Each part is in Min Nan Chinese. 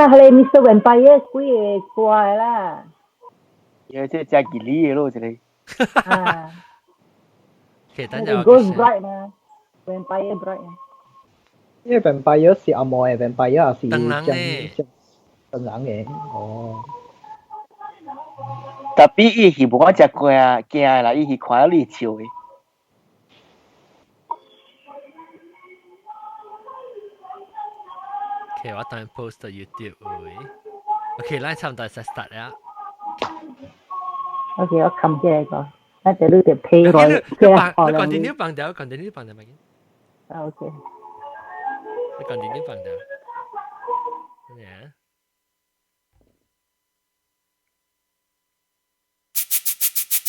啦，係你 Mr. Vampire 幾個歌啦。有這只吉利的咯，這個。啊。其實等陣我 Ghost Bride 嘛，Vampire Bride。因為 vampire 是阿毛嘅，vampire 也是當人嘅，當人嘅，哦。特別伊是無講食過啊，驚啦，伊是看到你笑的。 OK，我等 post 到 YouTube 會。OK，咱差唔多 start 啦。 OK，我撳起來個，咱就你就配落。你放，你 continue 放掉，continue 放掉咪。啊 OK。你 continue 放掉。咩啊？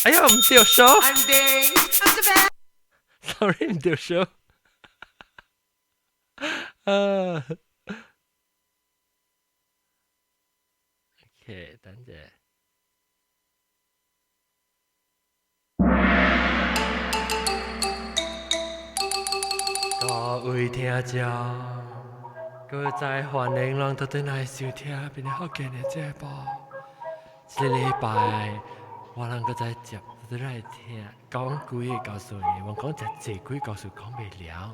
哎呀，唔掉手。 I'm Ding. I'm the best. Sorry，唔掉手。啊。OK，等陣。各位聽眾，閣再歡迎攏倒轉來收聽邊個福建的節目。這個禮拜，我人閣再接倒轉來聽講幾个故事，我講真濟幾个故事講袂了。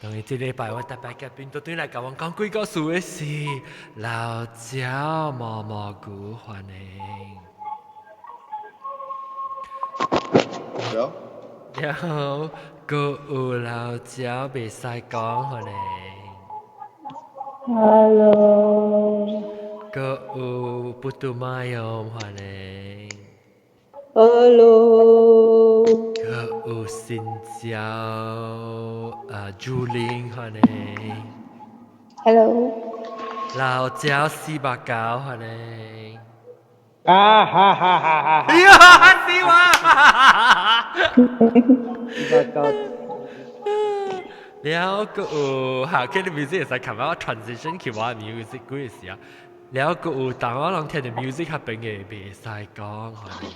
當然，這禮拜我特別嘉賓倒轉來共阮講鬼故事的是老鳥毛毛菇，歡迎。有。然後，閣有老鳥袂使講，歡迎。 Hello。閣有不拄馬用，歡迎。 Hello。閣有新椒啊，朱玲，歡迎。 Hello。老鳥四百九，歡迎。啊哈哈哈哈！哎呀，嚇死我！四百九。了閣有嚇，佢啲 music 會使看我 transition 去我 music 幾時啊？了閣有當我攏聽著 music 較邊嘅袂使講，歡迎。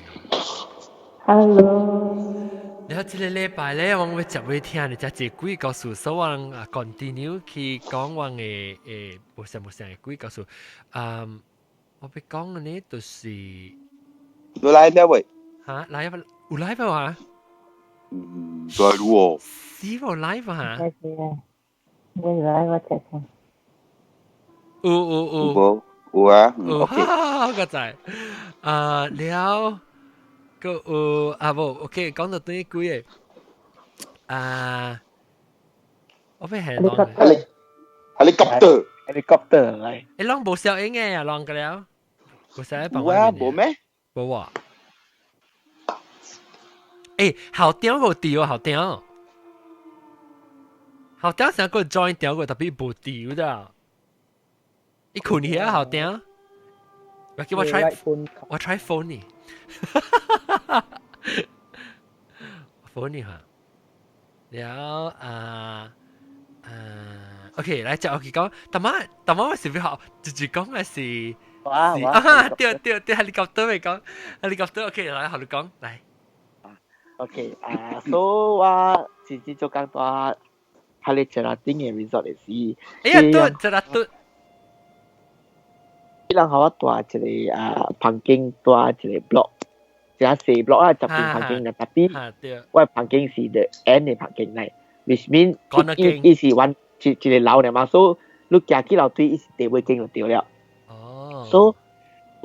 Hello。了這個禮拜咧，我欲接欲聽你遮濟鬼故事，所以我啊 continue 去講我嘅無啥無啥嘅鬼故事。嗯，我欲講嘅呢，就是。有來了未？嚇，來有來無啊？嗯，來喎。是無 live 啊？我來我睇看。有有有。無有啊有， ，OK。我個仔。啊，了，閣有啊無，OK，講到對幾个啊，我欲係講。 Helicopter。 Helicopter 來。欸，攏無聲音嘅啊，攏個了。無聲音有啊，無咩？無啊。欸，後頂無掉，後頂。後頂成個 join 掉過，特別無掉的。伊困去啊，後頂。我叫我 try，我 try phone 呢。phone 呢哈。了啊啊，OK，來就 OK 講，但媽但媽我是比較直接講嘅是。哇哇！啊，對對對，helicopter 未講，helicopter OK，來，學你講，來。 OK 啊，所以我自己做工大，喺你這拉頂嘅 resort 的時，哎呀，對，這拉對。伊人予我蹛一个啊房間，蹛一个 block，一个細 block 啊，十間房間啦，特別我房間是 the end 的房間內，which mean 伊伊是阮一一个樓爾嘛，所以你行去樓梯，伊是第尾間就對了。哦。所以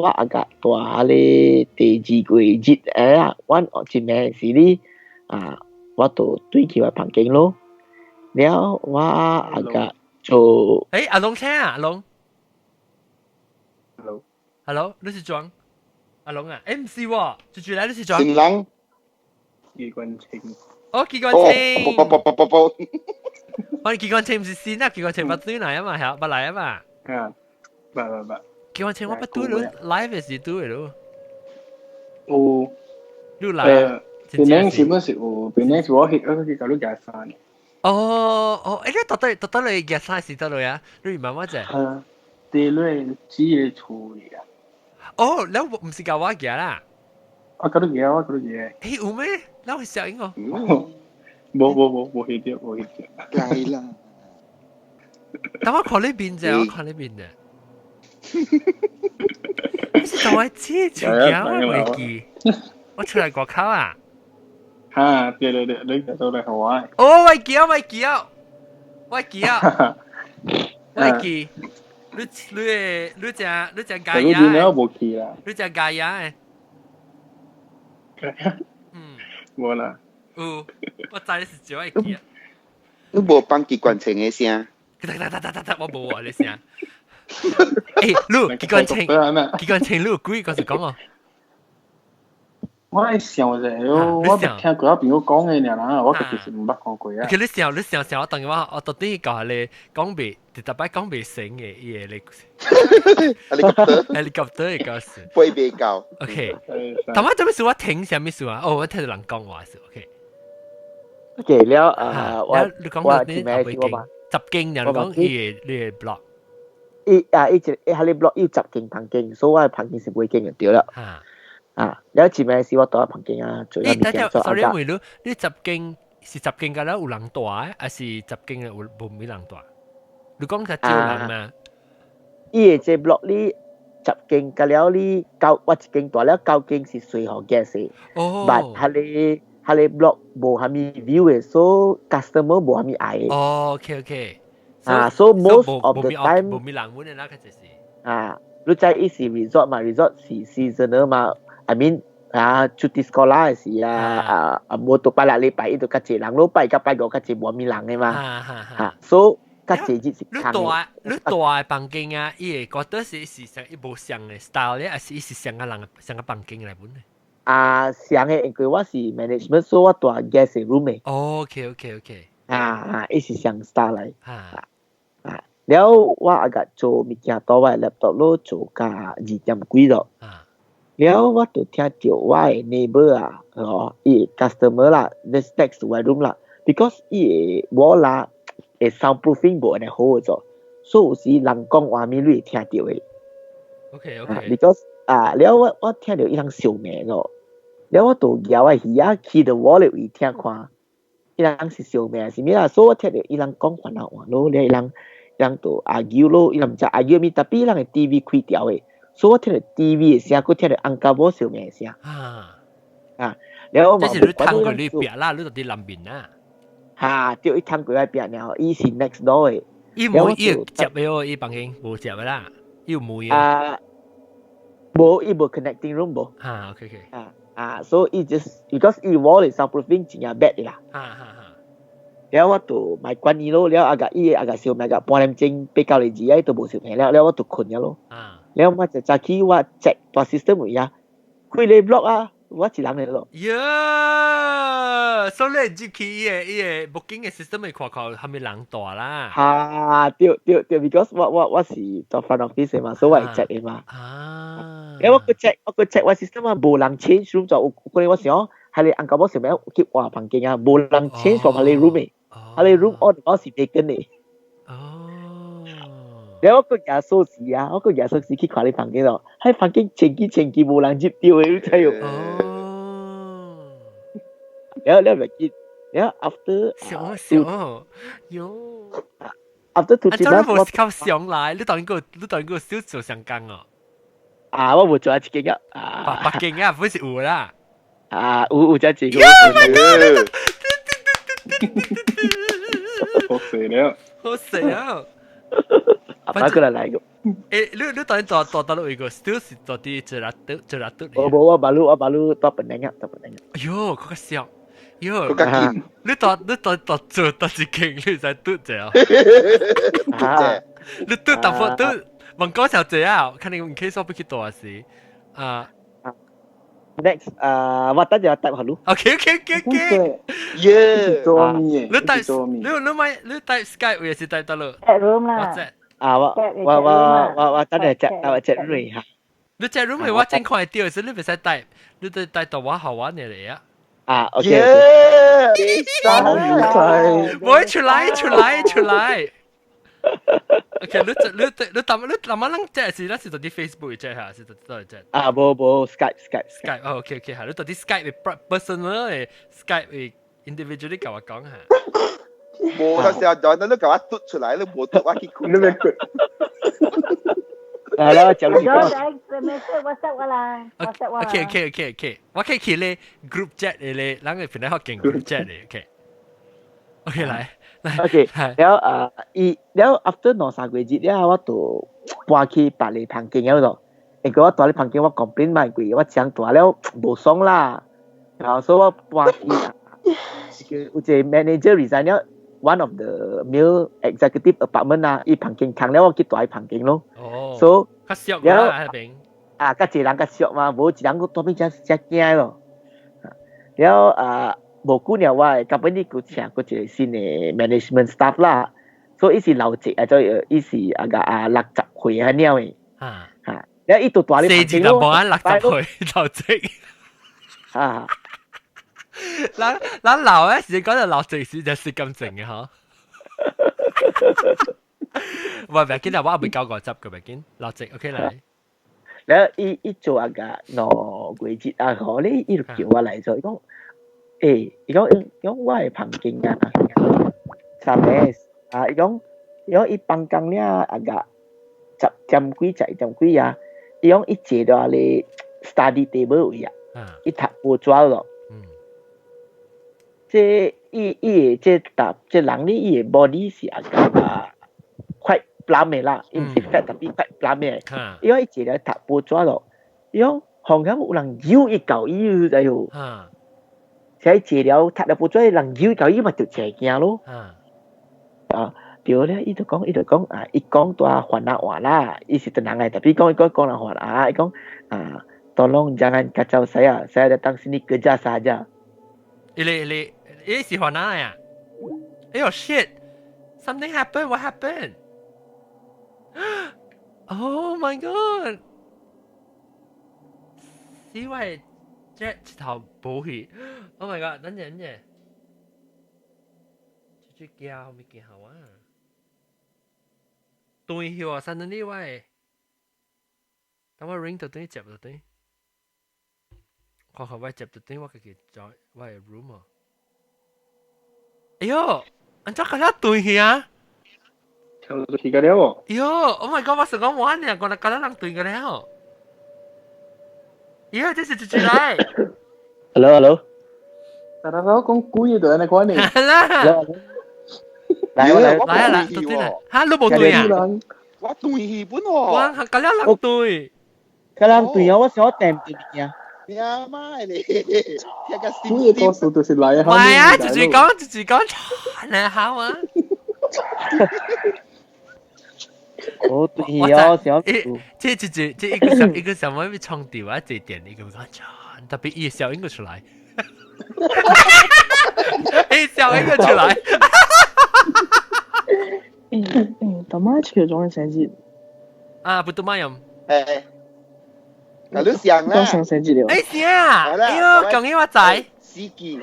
我阿個蹛咧第二個日誒，阮一暝時哩啊，我就對去我房間咯。了我阿個做。誒，阿龍聽啊，阿龍。 Hello。 Hello，你是裝阿龍啊？誒，唔是喎，住住來你是裝。新人。機關槍。哦，機關槍。不不不不不。我機關槍唔是新啊，機關槍捌對來啊嘛，係捌來啊嘛。啊，捌捌捌。機關槍我捌對咯，live 是對的咯。有。你來。邊年是本是有，邊年是我去我去共你夾衫。哦哦，誒，你到底到底你夾衫是倒落啊？你問我者。啊，佇你姊个厝裡啊。哦，你毋是共我夾啦？我共你夾，我共你夾。欸，有咩？你會聲音哦？無無無無翕著，無翕著。來啦。但我看你面者，我看你面者。你是同我知出鏡我未記，我出來外口啊！哈，對對對，你就嚟好啊！哦，我記啊，我記啊，我記啊，我記。你你你只你只雞鴨？你無去啦。你只雞鴨？嗯，無啦。有，我知你是少會記啊。你無放機關槍的聲？噠噠噠噠噠，我無啊，你聲。欸，你機關槍，機關槍，你有鬼？講是講哦。我係想者，我聽過我朋友講嘅爾啦，我其實毋捌看過啊。其實你想，你想想，我等於我我到底教你講袂，特別講袂成嘅伊個你。helicopter 嘅故事。飛袂到。 OK。但我做咩事？我聽啥物事啊？哦，我聽到人講話是 OK。 OK 了啊，我我前面是我嘛，十間人講伊個你個 block。伊啊，伊一伊喺你 block 有十間房間，所以我的房間是袂間就對了。啊，了前面是我蹛房間啊，做欸，等陣，sorry，問你，你十間是十間敢若有人蹛，還是十間有無啥人蹛？你講較少人嘛？伊個這 block 你十間甲了你九，我一間蹛了九間是隨予 guest 的。哦。 But 彼个 block 無啥物 view 的，所以 customer 無啥物愛的。哦，OK OK。啊，so most of the time 無啥人阮的啦，較就是。啊，你知伊是 resort 嘛？resort 是 seasonal 嘛？I mean 啊，出啲 sekolah 時啊啊啊，無到拜六禮拜伊就較濟人咯，拜一拜五較濟無啥物人的嘛。嚇，所以較濟日是空的。你蹛的房間啊，伊會覺得是是像伊無相的 style 咧，還是伊是相個人相個房間來本的？啊，相的，因為我是 management，所以我蹛 guest room 的。哦，OK OK OK。啊啊，伊是相 style 來。啊啊，了我啊個做物件，蹛我 laptop 咯，做到2點幾咯。了我就聽到我的 neighbor 啊，哦，伊 customer 啦，next next to my room 啦，because 伊的 wall 啦，會 soundproofing 無按呢好做，所以有時人講話物你會聽到的。 OK OK。 because 啊，了我我聽到伊人相罵咯，了我就舉我耳仔去到 wall 的位聽看，伊人是相罵是物啦，所以我聽到伊人講番仔話咯，了伊人人就 argue 咯，伊人毋知 argue 物，tapi 伊人的 TV 開掉的。所以我聽到 TV 的聲，閣聽到翁仔某相罵的聲。啊啊！了我這是你通過你壁啦，你就佇南面啦。哈，對，伊通過我壁爾，伊是 next door 的。伊無伊接的哦，伊房間無接的啦，伊有門啊。無，伊無 connecting room 無。哈，OK OK。啊啊，所以伊 just because 伊 wall 是 soundproofing 真正 bad 的啦。哈哈哈。了我就莫管伊咯，了啊個伊啊個相罵個半點鐘八九個字啊，伊都無相罵了，了我就睏了咯。啊。了我就早起我 check 大 system 位啊，規个 block 啊，我一人來咯。呀，所以你入去伊个伊个 booking 的 system 會看看蝦米人蹛啦。哈，對對對，because 我我我是做 front office 的嘛，所以我會 check 的嘛。啊。了我閣 check 我閣 check 我 system 啊，無人 change room 就有可能我想，係你翁仔某相罵去換房間啊，無人 change from 彼个 room 的，彼个 room 我我是 vacant 的。哦。了我閣舉鎖匙啊，我閣舉鎖匙去看你房間咯，彼房間前幾前幾無人入著的，你知無？哦。了了袂記，了 after 想想，喲。 after two 啊，這你無靠上來，你當個你當個小做上工哦。啊，我無做一間啊。啊，北京啊，不是有啦。啊，有有這一個。 Oh my god！好死了。好死啊！阿爸過來來個。欸，你你當蹛蹛佗落位個，still 是蹛佇 Jelatut Jelatut。我無我馬路我馬路蹛本來啊，蹛本來啊。哎喲，閣較俗。喲，閣較緊。你蹛你蹛蹛做佗一間，你使拄者。啊！你拄淡薄拄，問講小姐啊，看你 in case 我欲去蹛時，啊。 Next，啊，我等陣 type 予你。 OK。耶！做咩？你 type 你你買你 type Skype 還是 type 佗落？Chat room 啦。啊，我我我我我等陣 chat 我 chat room 嚇。你 chat room 我正看會到，所以你袂使 type，你得 type 到我好玩的嚟啊。啊，OK。耶！我出來出來出來。OK，你你你淡你淡仔咱這是咱是佇 Facebook 這下，是佇佗這。啊，無無 Skype Skype Skype，哦，OK OK，嚇，你佇 Skype personal 的 Skype individually 共我講下。無，有時候就你共我嘟出來，你無嘟我去看。你欲係啦，就你講。 WhatsApp 我啦，WhatsApp 我啦。 OK，我可以去咧 group chat 嘅咧，咱個平台學見 group chat 嘅，OK。OK，來來。 OK，了啊，伊了 after 兩三個月了，我就搬去別個房間了咯。因為我蹛咧房間我 complain 嘛，因為我講蹛了無爽啦，然後所以我搬去有一個 manager resign 了，one of the male executive apartment 啊，伊房間空了，我去蹛伊房間咯。哦。 So 較俗啦，彼邊。啊，較濟人較俗嘛，無一人閣蹛邊才才驚咯。了啊，無久了，我的 company 閣請閣一個新的 management staff 啦，所以伊是老職啊，做伊是啊個啊60歲啊了的。啊。嚇！了伊就蹛咧四字就無啊，60歲老職。啊！咱咱老嘅時講到老職時就是咁靜嘅嗬。喂，別緊啦，我未交50個，別緊，老職，OK 來。了伊伊做啊個2個月啊，好咧，伊就叫我來做，伊講，欸，伊講伊講我的房間啊，啥物啊？伊講伊講伊放工了啊個10點幾11點幾啊，伊講伊坐佇咧 study table 位啊，伊讀報紙咯。這伊伊的這搭這人咧，伊的 body 是啊個啊 quite plump 的啦，伊毋是 fat，但是 quite plump 的。伊講伊坐咧讀報紙咯，伊講好像有人扭伊舊伊，知無？所以坐了讀了報紙，人扭舊伊嘛就真驚咯。啊，對咧，伊就講，伊就講啊，伊講蹛番仔話啦，伊是唐人來，tapi 講伊講講人番啊，伊講啊，tolong jangan kacau saya, saya datang sini kerja sahaja。伊你你伊是番仔啊？哎呦 shit！Something happened. What happened? Oh my god！死我這一頭無去。Oh my god！等陣等陣，這隻叫物件好啊？斷去啊！三等你喂，等我 ring 就等於接就等於，看看我接就等於我家己做我的 room 啊。哎喲，按怎個了斷去啊？跳咗去個了喎。喲，Oh my god！我想講玩呢，我來覺得人斷個了。喲，這是一隻來。 Hello hello。但係我講鬼就按呢款呢。啦。來來來啊來，對對來，哈，你無對啊？我斷去本喎。我覺得人對。覺人對啊，我想我訂唔掂物件。你阿媽你，聽個鬼嘅故事就是來啊。唔係啊，直接講，直接講，你好啊。我對啊，想這這這這一個小一個小妹妹衝掉啊，這點一個講，特別伊笑應該出來，伊笑應該出來。誒誒，大媽笑種嘅生日。啊，不都媽用。誒，嗱你上啦。上生日了。誒是啊，哎呦，恭喜我仔。司機。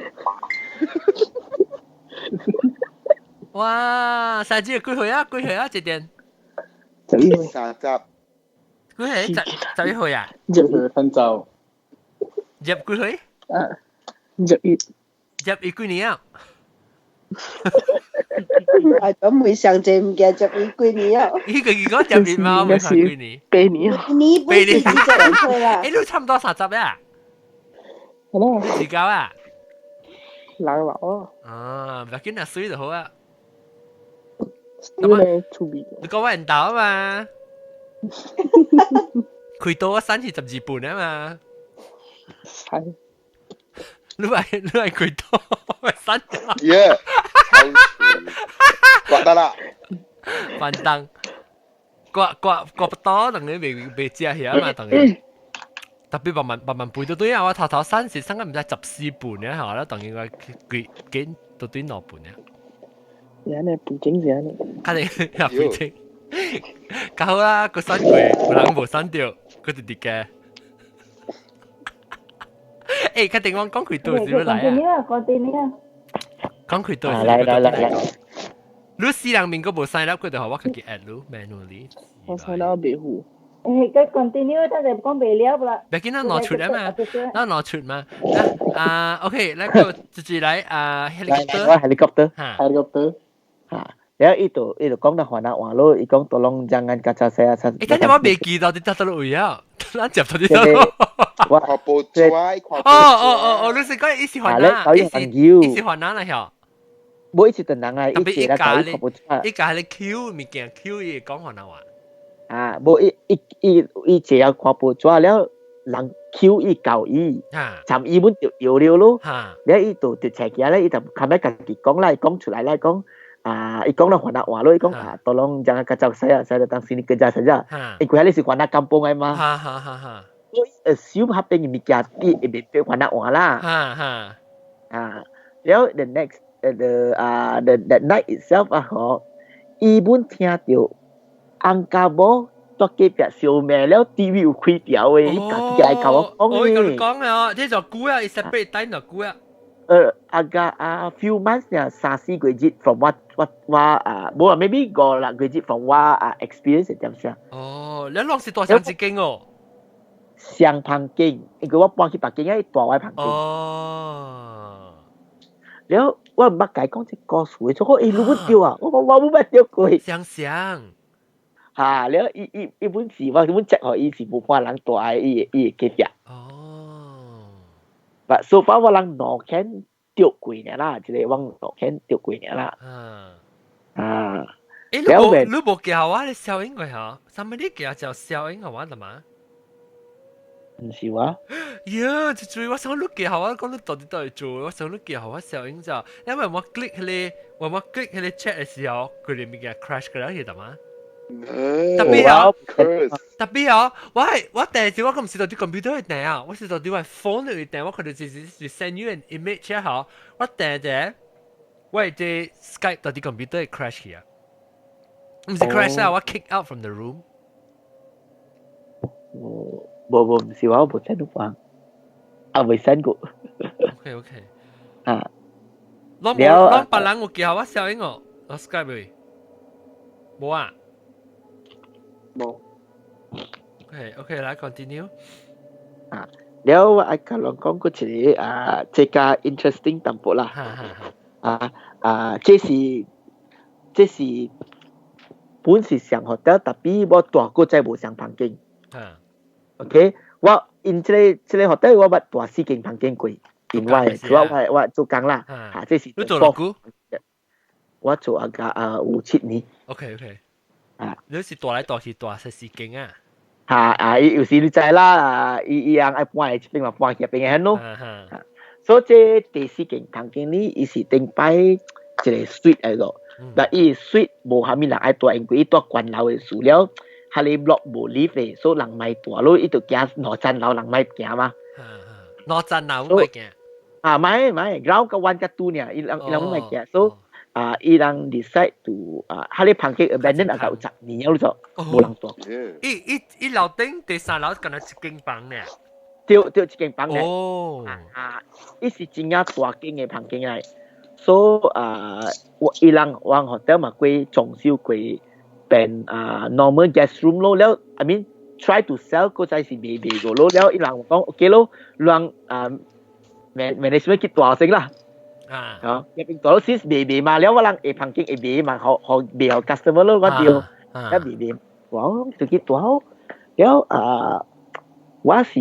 哇，生日幾歲啊？幾歲啊？這點？ 11歲。 30。幾歲？11歲啊？11歲分走。入幾歲？啊，11。入一幾年啊？啊，咁會上這物件11幾年啊？伊個伊講11嘛，未看幾年。8年。你不是21歲啦？欸，你差唔多30啊？係咯。你自啊？老老啊。啊，唔要緊啊，水就好啊。咁啊，出面。你講我人豆啊嘛？開刀我三是12半啊嘛。係。你係你係開刀，我三。耶！刮得啦。翻燈，刮刮刮不到，等於未未食起啊嘛，等於。特別慢慢慢慢背到對啊，我頭頭三是三個唔知14半咧，係啦，等於我幾幾到對2半咧。是按呢，背景是按呢。肯定係背景。較好啦，佢刪過，有人無刪掉，佢就佇嘅。欸，確定我講開刀是要來啊？講啲咩啊？講開刀是來來來來。你私人面閣無 sign up，佢就予我家己 add 你 manually。我 sign up 袂赴。欸，佢 continue，但係講袂了啦。別緊，咱攞出啊嘛，咱攞出嘛。啊，OK，來個直接來啊，helicopter。我 helicopter。嚇，helicopter。嚇，然後伊就講得番仔話咯，伊講 tolong jangan kacau saya。欸，等陣我未記得你得到位啊，咱接到你到。我看報紙，看哦哦哦哦，你是講伊是番仔，伊是番仔啦曉。無伊是唐人啊，伊一家咧，伊家咧 Q 物件 Q 伊講番仔話。啊，無伊伊伊伊坐看報紙了，人 Q 伊教伊，尋伊本就搖了咯。了伊就斜行咧，伊就後尾家己講啦，伊講出來啦，講啊，伊講了番仔話咯，伊講啊，tolong jangan kacau saya, saya datang sini kerja saja。因為彼是番仔 kampung 的嘛。哈哈哈哈。所以 assume 彼邊的物件伊會變番仔話啦。哈哈。啊，了 the next the 啊 the that night itself 啊，嗬，伊本聽著翁家某蹛隔壁相罵了，TV 有開掉的，伊家己來共我講。我共你講啊，這就久啊，伊 separate 等就久啊。agak 啊 few months 呢，三四個月 from 我啊，無啊，maybe 五六個月 from 我啊 experience 係點樣？哦，你攏是蹛仝一間哦。雙房間，因為我搬去別間啊，伊蹛我房間。哦。了，我毋捌共伊講這故事，伊講欸，你捌著啊？我講我無捌著過。想想。嚇，了伊伊伊本是我本 check 予伊是無半人蹛佇伊的隔壁。哦。 But so far 我人兩間著過爾啦，一個我兩間著過爾啦。啊。欸，你無你無叫我，你消音過嚇？啥物你叫就消音予我的嘛？毋是我。呀，就注意我想你叫我講你到底到底做，我想你叫我消音就，因為我 click 彼個，我 click 彼個 chat 的時候，佢哋物件 crash 過來去的嘛？特別啊，特別啊，我係我第時我毋是佇 computer 去訂啊，我是佇我 phone 去訂，我可能就是 send you an image 啊，我訂者，我係這 Skype 佇 computer crash 去啊，毋是 crash 啊，我 kick out from the room。無無毋是我無 send 到房，啊未 send 過。 OK OK。啊。攏無攏別人有叫我消音哦，我 Skype 未？無啊。無。 OK OK，來 continue。啊，了我愛共人講過一個啊，這個 interesting 淡薄啦。啊啊，這是本是上 hotel，但係我蹛過再無仝房間。OK，我因這個 hotel 我捌蹛四間房間過，因為主要我做工啦。啊，這是你做偌久？我做啊個啊有7年。 OK OK。啊，你是蹛來蹛去蹛三四間啊？嚇啊！伊有時你知啦，啊，伊伊人愛搬來這邊嘛，搬去彼邊咯。所以這第四間房間呢，伊是頂擺一個 suite 來個，但伊 suite 無蝦米人愛蹛，因為伊蹛懸樓的數了，彼個 block 無 lift 的，所以人莫蹛咯，伊就驚兩層樓人莫行嘛。兩層樓莫行。啊，莫莫，ground 佮 one 佮 two 爾，伊人伊人莫行，所以啊，伊人 decide to 啊，彼個房間 abandon 啊，有10年了就無人蹛。伊伊伊樓頂第三樓敢若一間房呢？對對，一間房呢。哦。啊，伊是真正大間的房間來，所以啊，我伊人往 hotel 嘛過裝修過變啊 normal guest room 咯，了 I mean try to sell 嗰陣是未賣過咯，了伊人講 OK 咯，人啊 management 去蹛先啦。啊，啊，入邊蹛咗先未賣嘛，了我人下房間會賣嘛，予予賣予 customer 咯，我對，一未賣，我就去蹛，了啊，我是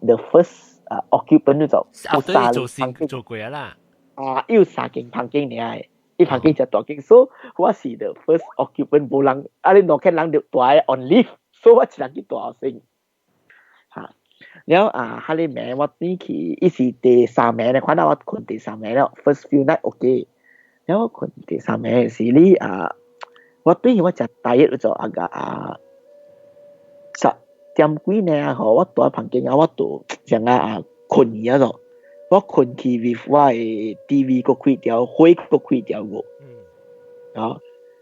the first 啊 occupant 就有三做先做過啦。啊，有三間房間爾，伊房間就大間，所以我是 the first occupant，無人，啊你兩個人就蹛 on leave，所以我一人去蹛先。嚇，了啊，彼個暝我轉去，伊是第三暝咧，看到我睏第三暝了，first few night OK，了我睏第三暝時你啊，我對我食大約就啊個啊10點幾呢吼，我蹛房間啊，我就像啊啊睏去啊咯，我睏去 with 我的 TV 閣開掉，火閣開掉個，啊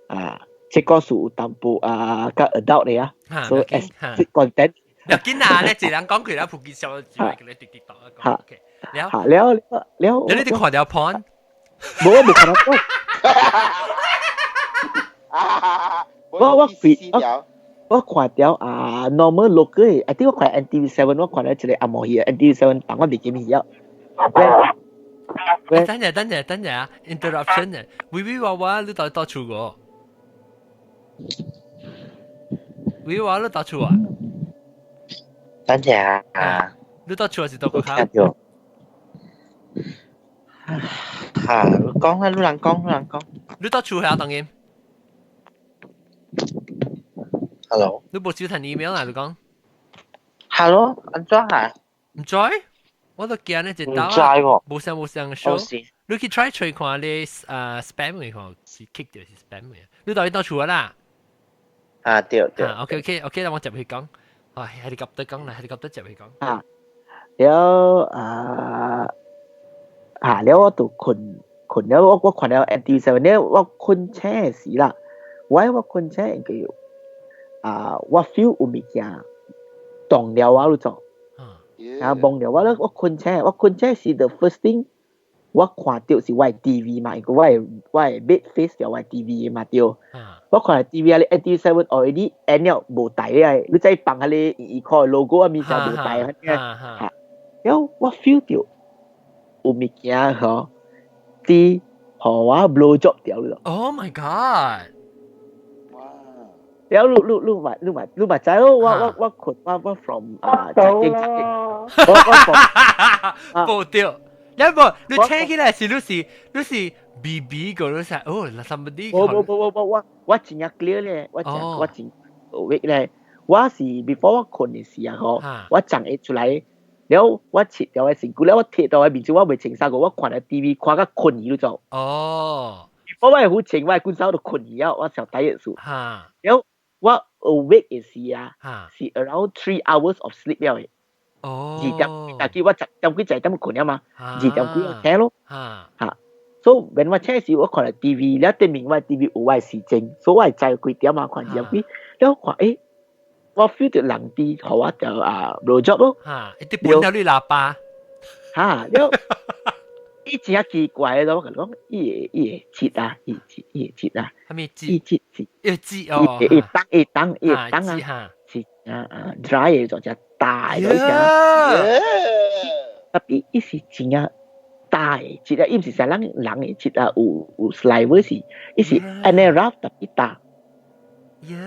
啊，這個是有淡薄啊較 adult 的啊，所以 explicit content。要緊啊！你一人講佢啦，普及小字，叫你滴滴答啊講。OK，了，了了了，你哋看著 porn？無，我無看著 porn。我我我看著啊，normal local 的，I think 我看 NTV7，我看著一個紅毛戲，NTV7 放我未記去了。等陣等陣等陣啊！interruption 啊！微微娃娃，你到底蹛厝個？喂，我你佗厝啊？等下啊！你佗厝還是佗國考？聽到。嚇！你講啦，你人講，你人講。你佗厝係當然。 Hello。你無收聽 email 啊？你講。 Hello，按怎啊？毋知，我都驚你一毋道知喎。無聲無聲 show。你去 try 揣看你spam 嘅看是 kick 掉是 spam 嘅。你到底佗厝啦？啊，對對。 OK OK OK，我接去講。唉，係你夾得講啦，係你夾得接去講。啊，了啊啊了，我就睏睏了，我看了 NTU 7 了，我睏醒時啦，我睏醒應該啊，我 feel 有物件動了我做，啊，望了我咧，我睏醒，我睏醒是 the first thing，我看到是我的 TV 嘛，因為我的 bed face 著我的 TV 嘛對。我看 TV 啊，你 NTU 7 already end 了無台啊，你再放彼个伊看 logo 啊，物件無台啊，嚇。了我 feel 到有物件吼，佇予我 blow job 掉了。 Oh my god！了你嘛知咯，我睏我 from 啊，曾經曾經，我 from 無對，你無你聽起來是你是 BB 個，你是哦，somebody 無無無無無，我真正 clear 咧，我真 awake 咧，我是 before 我睏的時候，我站會出來，了我切掉的身軀，了我貼到我面前，我袂穿衫褲，我看了 TV 看甲睏去就。哦。我會好穿，我的滾衫都睏去了，我上第一次。了我 awake 的時啊，是 around 3 hours of sleep 了的。哦。2點，大幾我10點幾10點睏了嘛，2點幾我醒咯。嚇。所以 when 我醒時，我看了 TV，了對面我 TV 有我的時鐘，所以我會知幾點啊，看2點幾，了看欸，我 feel 到人佇予我就啊 blow job 咯。嚇，伊佇撥了你喇叭。嚇，了伊真正奇怪咯，我共你講，伊會舌啊，伊會舌啊，啥物舌？伊舌是，伊舌哦，伊當伊當伊當啊，是啊 dry 的就只大的，特別伊是真正大的舌啊，伊毋是啥人人的舌啊，有 saliva 是，伊是按呢 rough 特別大。硬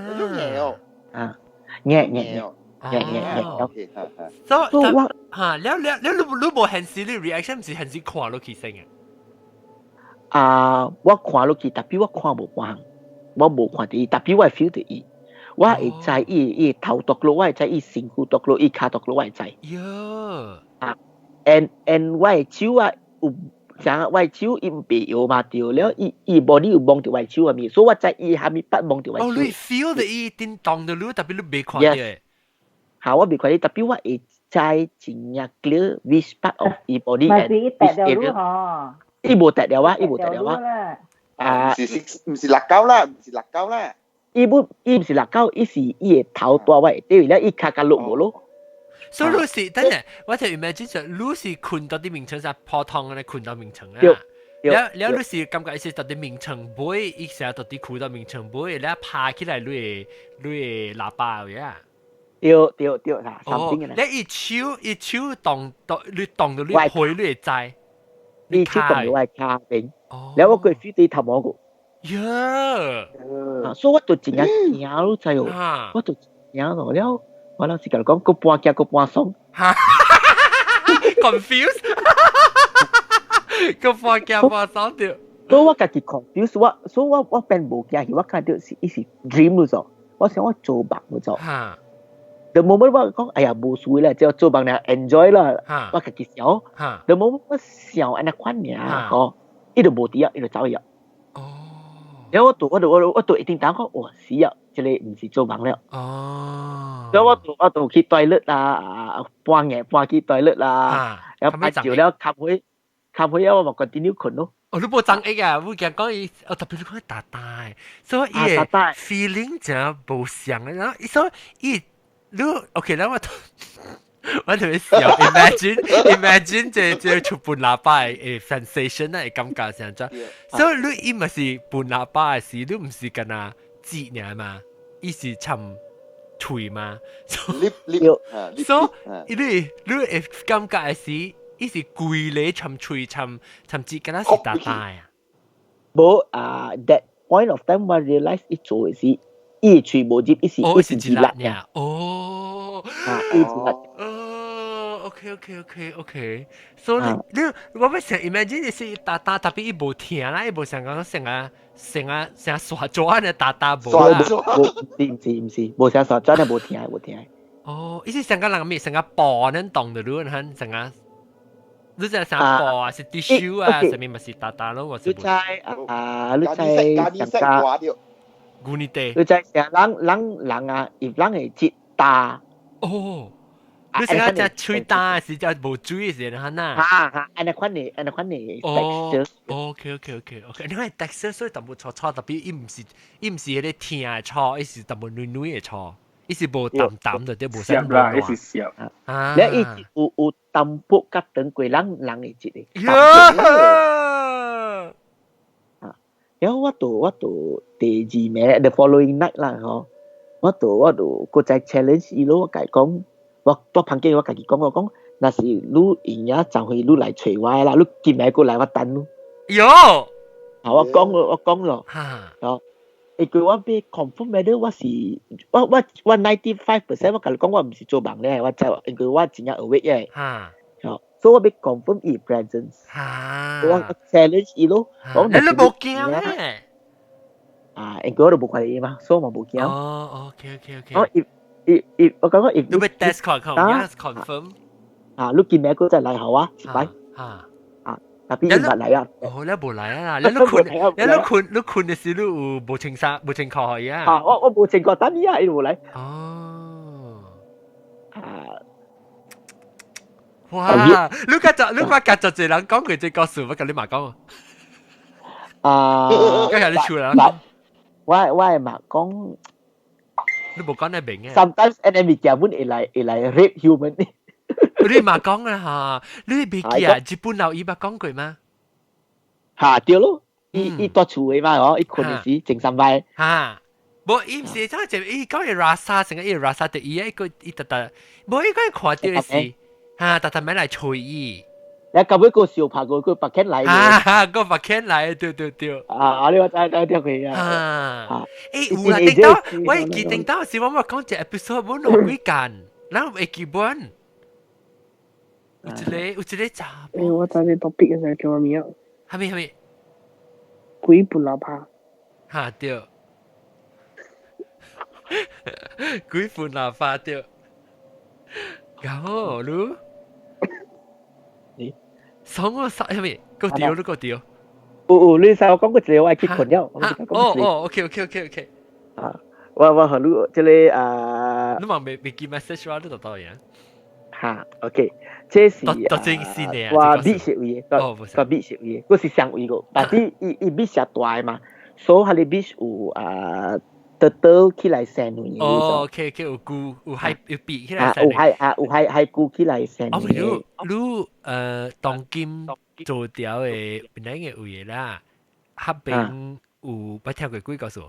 哦。啊，硬硬硬硬硬硬。所以我嚇，了了了，你無現時你 reaction 毋是現時看落去先啊？啊，我看落去，特別我看無半項，我無看著伊，特別我會 feel 著伊，我會知伊頭篤落，我會知伊身軀篤落，伊跤篤落，我會知。喲。啊，and 我的手啊有，像我的手伊毋袂搖嘛對了，伊 body 有摸著我的手啊物，所以我知伊啥物筆摸著我的手。哦，你 feel 著伊叮當著你，特別你袂看著。嚇，我袂看伊，特別我會知真正 clear which part of 伊 body 咪是伊趯著你嗬。伊無趯著我，伊無趯著我。啊，毋是辣膠啦，毋是辣膠啦。伊不，伊毋是辣膠，伊是伊的頭大我會對了，伊跤較落無咯。所以你是等陣，我就 imagine 就你是睏到佇眠床上普通的睏到眠床啊。了了，你是感覺是到佇眠床尾，伊成日到佇睏到眠床尾，了爬起來你的喇叭呀。對對對，嚇，哦，你伊手動到你動到你背，你會知。你手動到我的跤邊，了我會 feel 到頭毛個。呀！啊，所以我就真正驚，你知哦？我就驚咯，了我老師共你講，閣半驚閣半爽。 Confused，閣半驚半爽著。所以我家己 confused，我所以我變無驚去，我看著是伊是 dream 咯，做，我想我做夢咯做。The moment 我講，哎呀，無事啦，就做夢啦，enjoy 啦，我家己想。The moment 我想按呢款爾，吼，伊就無佇啊，伊就走去啊。哦。然後我就一定當講，哇死啊！這個毋是做夢了。哦。所以我就去 toilet 啦，半夜半去 toilet 啦，然後拍照了，冚被了，我嘛 continue 睏咯。哦，你無爭議啊！我驚講伊，哦特別你講大大，所以伊的 feeling 真無相的，然後所以伊你 OK，那我特別想 imagine 這出半喇叭的 sensation 的感覺是按怎？所以你伊嘛是半喇叭的時，你毋是干焦舌爾嘛？伊是摻喙嘛？ lip lip，所以你會感覺的是，伊是規個摻喙摻摻舌，敢若是大大啊？無啊，that point of time 我 realize 伊做的是伊喙無入，伊是哦，伊是一是一粒粒爾，哦，啊，伊一粒。哦，OK，所以你我欲想 imagine 是噠噠，特別伊無疼啦，伊無像講成啊成啊成沙紙呢噠噠無啦。無，毋是毋是，無啥沙紙呢，無疼無疼。哦，伊是成個人面成個布呢當的，你看成個。你知啥布啊？是 tissue 啊？啥物嘛是噠噠咯？你知啊？你知上加？牛奶茶。你知成人人人啊？伊人會舌焦。哦，你是講隻喙焦是隻無水是安那？哈哈，按呢款的，按呢款的 texture。 OK，你看 texture 所以淡薄粗粗，特別伊毋是彼个疼的粗，伊是淡薄軟軟的粗。伊是無淡淡的，對無澀啦，伊是澀。啊！你伊有淡薄較長過人人的舌的。啊！然後我就第二暝 the following night 啦吼，我就閣再 challenge 伊咯，我共伊講，我蹛房間我家己講我講，若是你閒仔就會你來揣我啦，你今暝過來我等你。喲！啊！我講咯，我講咯。哦。因為我欲 confirm whether 我是我我我 95% 我共你講我毋是做夢咧，我知，因為我真正 awake 嘅。哦，所以我欲 confirm 伊 presence。我 challenge 伊咯。講你無驚咩？啊，因為我都無看伊嘛，所以我無驚。哦，OK。我伊伊伊，我感覺伊。你欲 test 看看，confirm。啊，你今暝閣再來予我一擺。特別伊捌來啊！哦，你無來啊啦！你困，你困，你困的時你有無穿衫、無穿褲予伊啊？啊，我無穿褲，等伊啊，伊無來。哦。啊！哇！你較就你講較就濟人講過這故事，我共你嘛講。啊！今日你出來。我會嘛講。你無講你明嘅。 Sometimes 按呢物件本會來 rape human。你嘛講啦嚇，你袂記啊？日本老伊捌講過嗎？嚇對咯，伊伊蹛厝的嘛，哦，伊睏的時前三擺。嚇，無伊毋是怎就伊講的 rasa 成個伊 rasa 就伊一個伊特特，無伊講看著的是嚇，特特欲來揣伊。你後尾個小拍過個白犬來。啊，個白犬來，對對對。啊，你我知知聽過啊。啊，欸有啦，頂到我會記頂到是我嘛講一 episode 本落幾間，咱會記本。有一個查某。欸，我知你 topic 嘅時候叫我名。蝦米蝦米？鬼歕喇叭。哈對。鬼歕喇叭對。然後你？爽我殺蝦米？夠掉你夠掉。有有，你使我講過一個，我愛去睏了。哦哦，OK。啊，我予你這個啊。你嘛未未記 message 我，你就到樣。哈，OK，這是啊，我 beach 位的，我 beach 位的，我是上位個，但是伊伊 beach 大的嘛，所以彼个 beach 有啊，turtle 起來生卵的。哦，OK，有龜有海有變起來。啊，有海啊，有海海龜起來生卵。哦，你你當今做掉的檳榔的位啦，彼邊有捌聽過鬼故事？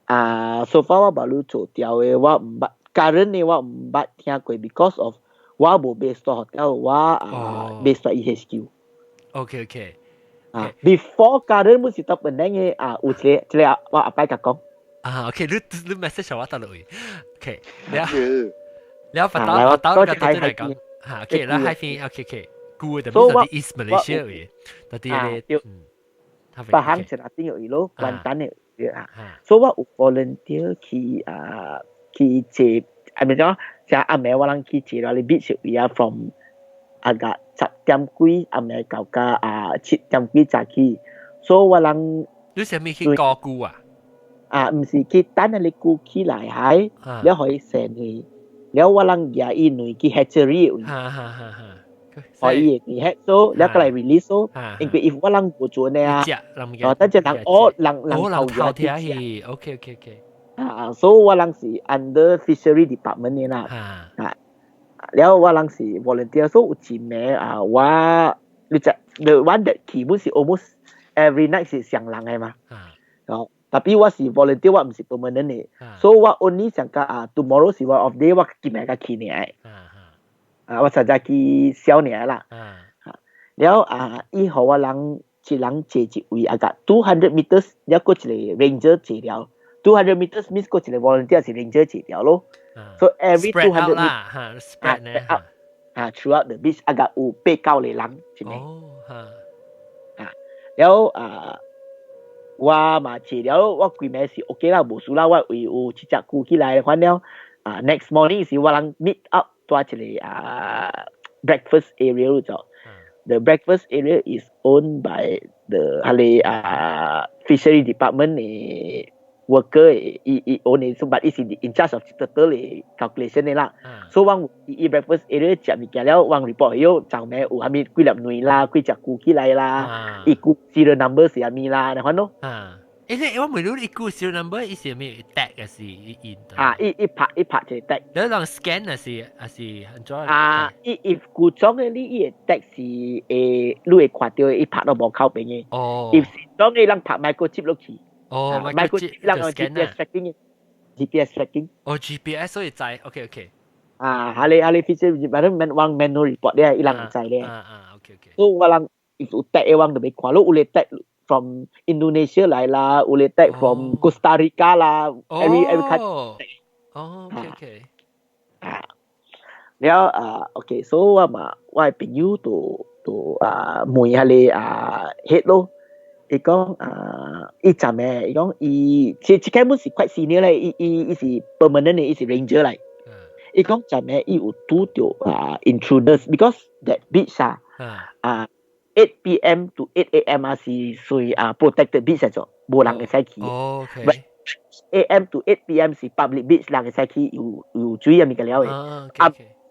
啊，so far 我捌你做掉的，我毋捌。current 的我毋捌聽過，because of 我無 base 到 hotel，我啊 base 到 EHQ。 OK。啊，before current 本是到檳榔的啊，有一個一個我後擺共講。啊，OK，你你 message 我得落去。OK，了了，發到發到個對來講，嚇，OK，啦，海邊，OK，舊的，特別是 East Malaysia 位，特別咧，嗯，別行一下頂有咯，簡單的啊，所以我有 volunteer 去啊。去坐，係咪講？成暗暝我人去坐落嚟 beach 位啊，from 啊個10點幾暗暝到甲啊7點幾早起，所以我人你啥物去顧龜啊？啊，毋是去等彼個龜起來海，了予伊生去，了我人舉伊卵去 hatchery 位，哈哈哈哈，予伊會 hatch 所，了過來 release 所，因為 if 我人無做呢啊，哦，等陣人哦人人頭聽去，OK。啊，所以我人是 under fishery department 的啦，啊，了我人是 volunteer，所以有一暝啊，我你知 the one that 基本是 almost every night 是上人的嘛，哦，特別我是 volunteer，我毋是 permanent 的，所以我 only 上個啊，tomorrow 是我 off day，我今暝才去爾，啊，我實在去痟爾啦，啊，了啊，伊予我人一人坐一位啊個 200 meters，了閣一個 ranger 坐了。200 meters means 過一個 volunteer 是 ranger 一條咯。So every 200 啦嚇，spread 呢嚇啊，throughout the beach 啊個有八九個人，真係。哦嚇。啊，了後啊，我嘛去了，我規暝是 OK 啦，無事啦，我為有七隻龜起來，反了啊，next morning 是我人 meet up 蹛一個啊 breakfast area 就。The breakfast area is owned by the 彼个啊 fishery department 的 worker 伊伊 own 的，but 伊是 in charge of total 的 calculation 的啦。所以我伊 breakfast area 食物件了，我 report 有昨暝有啥物幾粒卵啦，幾隻龜起來啦，伊龜 serial number 是啥物啦，你看咯。啊，欸，我問你，伊龜 serial number 伊是咩 tag 還是伊印？啊，伊伊拍伊拍一個 tag。你人 scan 還是還是按怎？啊，伊伊舊裝的你伊個 tag 是會，你會看到伊拍到無口邊的。哦。 if 新裝的人拍 microchip 落去。哦，microchip 人用 GPS tracking 嘅，GPS tracking。哦，GPS 所以知，OK OK。啊，哈你哈你 feature，反正 man 往 manual report 咧，伊人會知咧。啊啊，OK OK。所以我人 if 有 tag 的我就欲看，你有咧 tag from Indonesia 來啦，有咧 tag from Costa Rica 啦，every country。哦，OK OK。啊，了啊，OK，所以我嘛，我的朋友就就啊問下你啊 head 咯，伊講啊，伊昨暝伊講伊其實根本是 quite senior 咧，伊伊伊是 permanent 的，伊是 ranger 來。伊講昨暝伊有拄著啊 intruders，because that beach 啊啊 8 p.m. to 8 a.m. 啊是屬於啊 protected beach 嚟做，無人會使去。哦，OK。 a.m. to 8 p.m. 是 public beach，人會使去游游水啊物件了的。啊，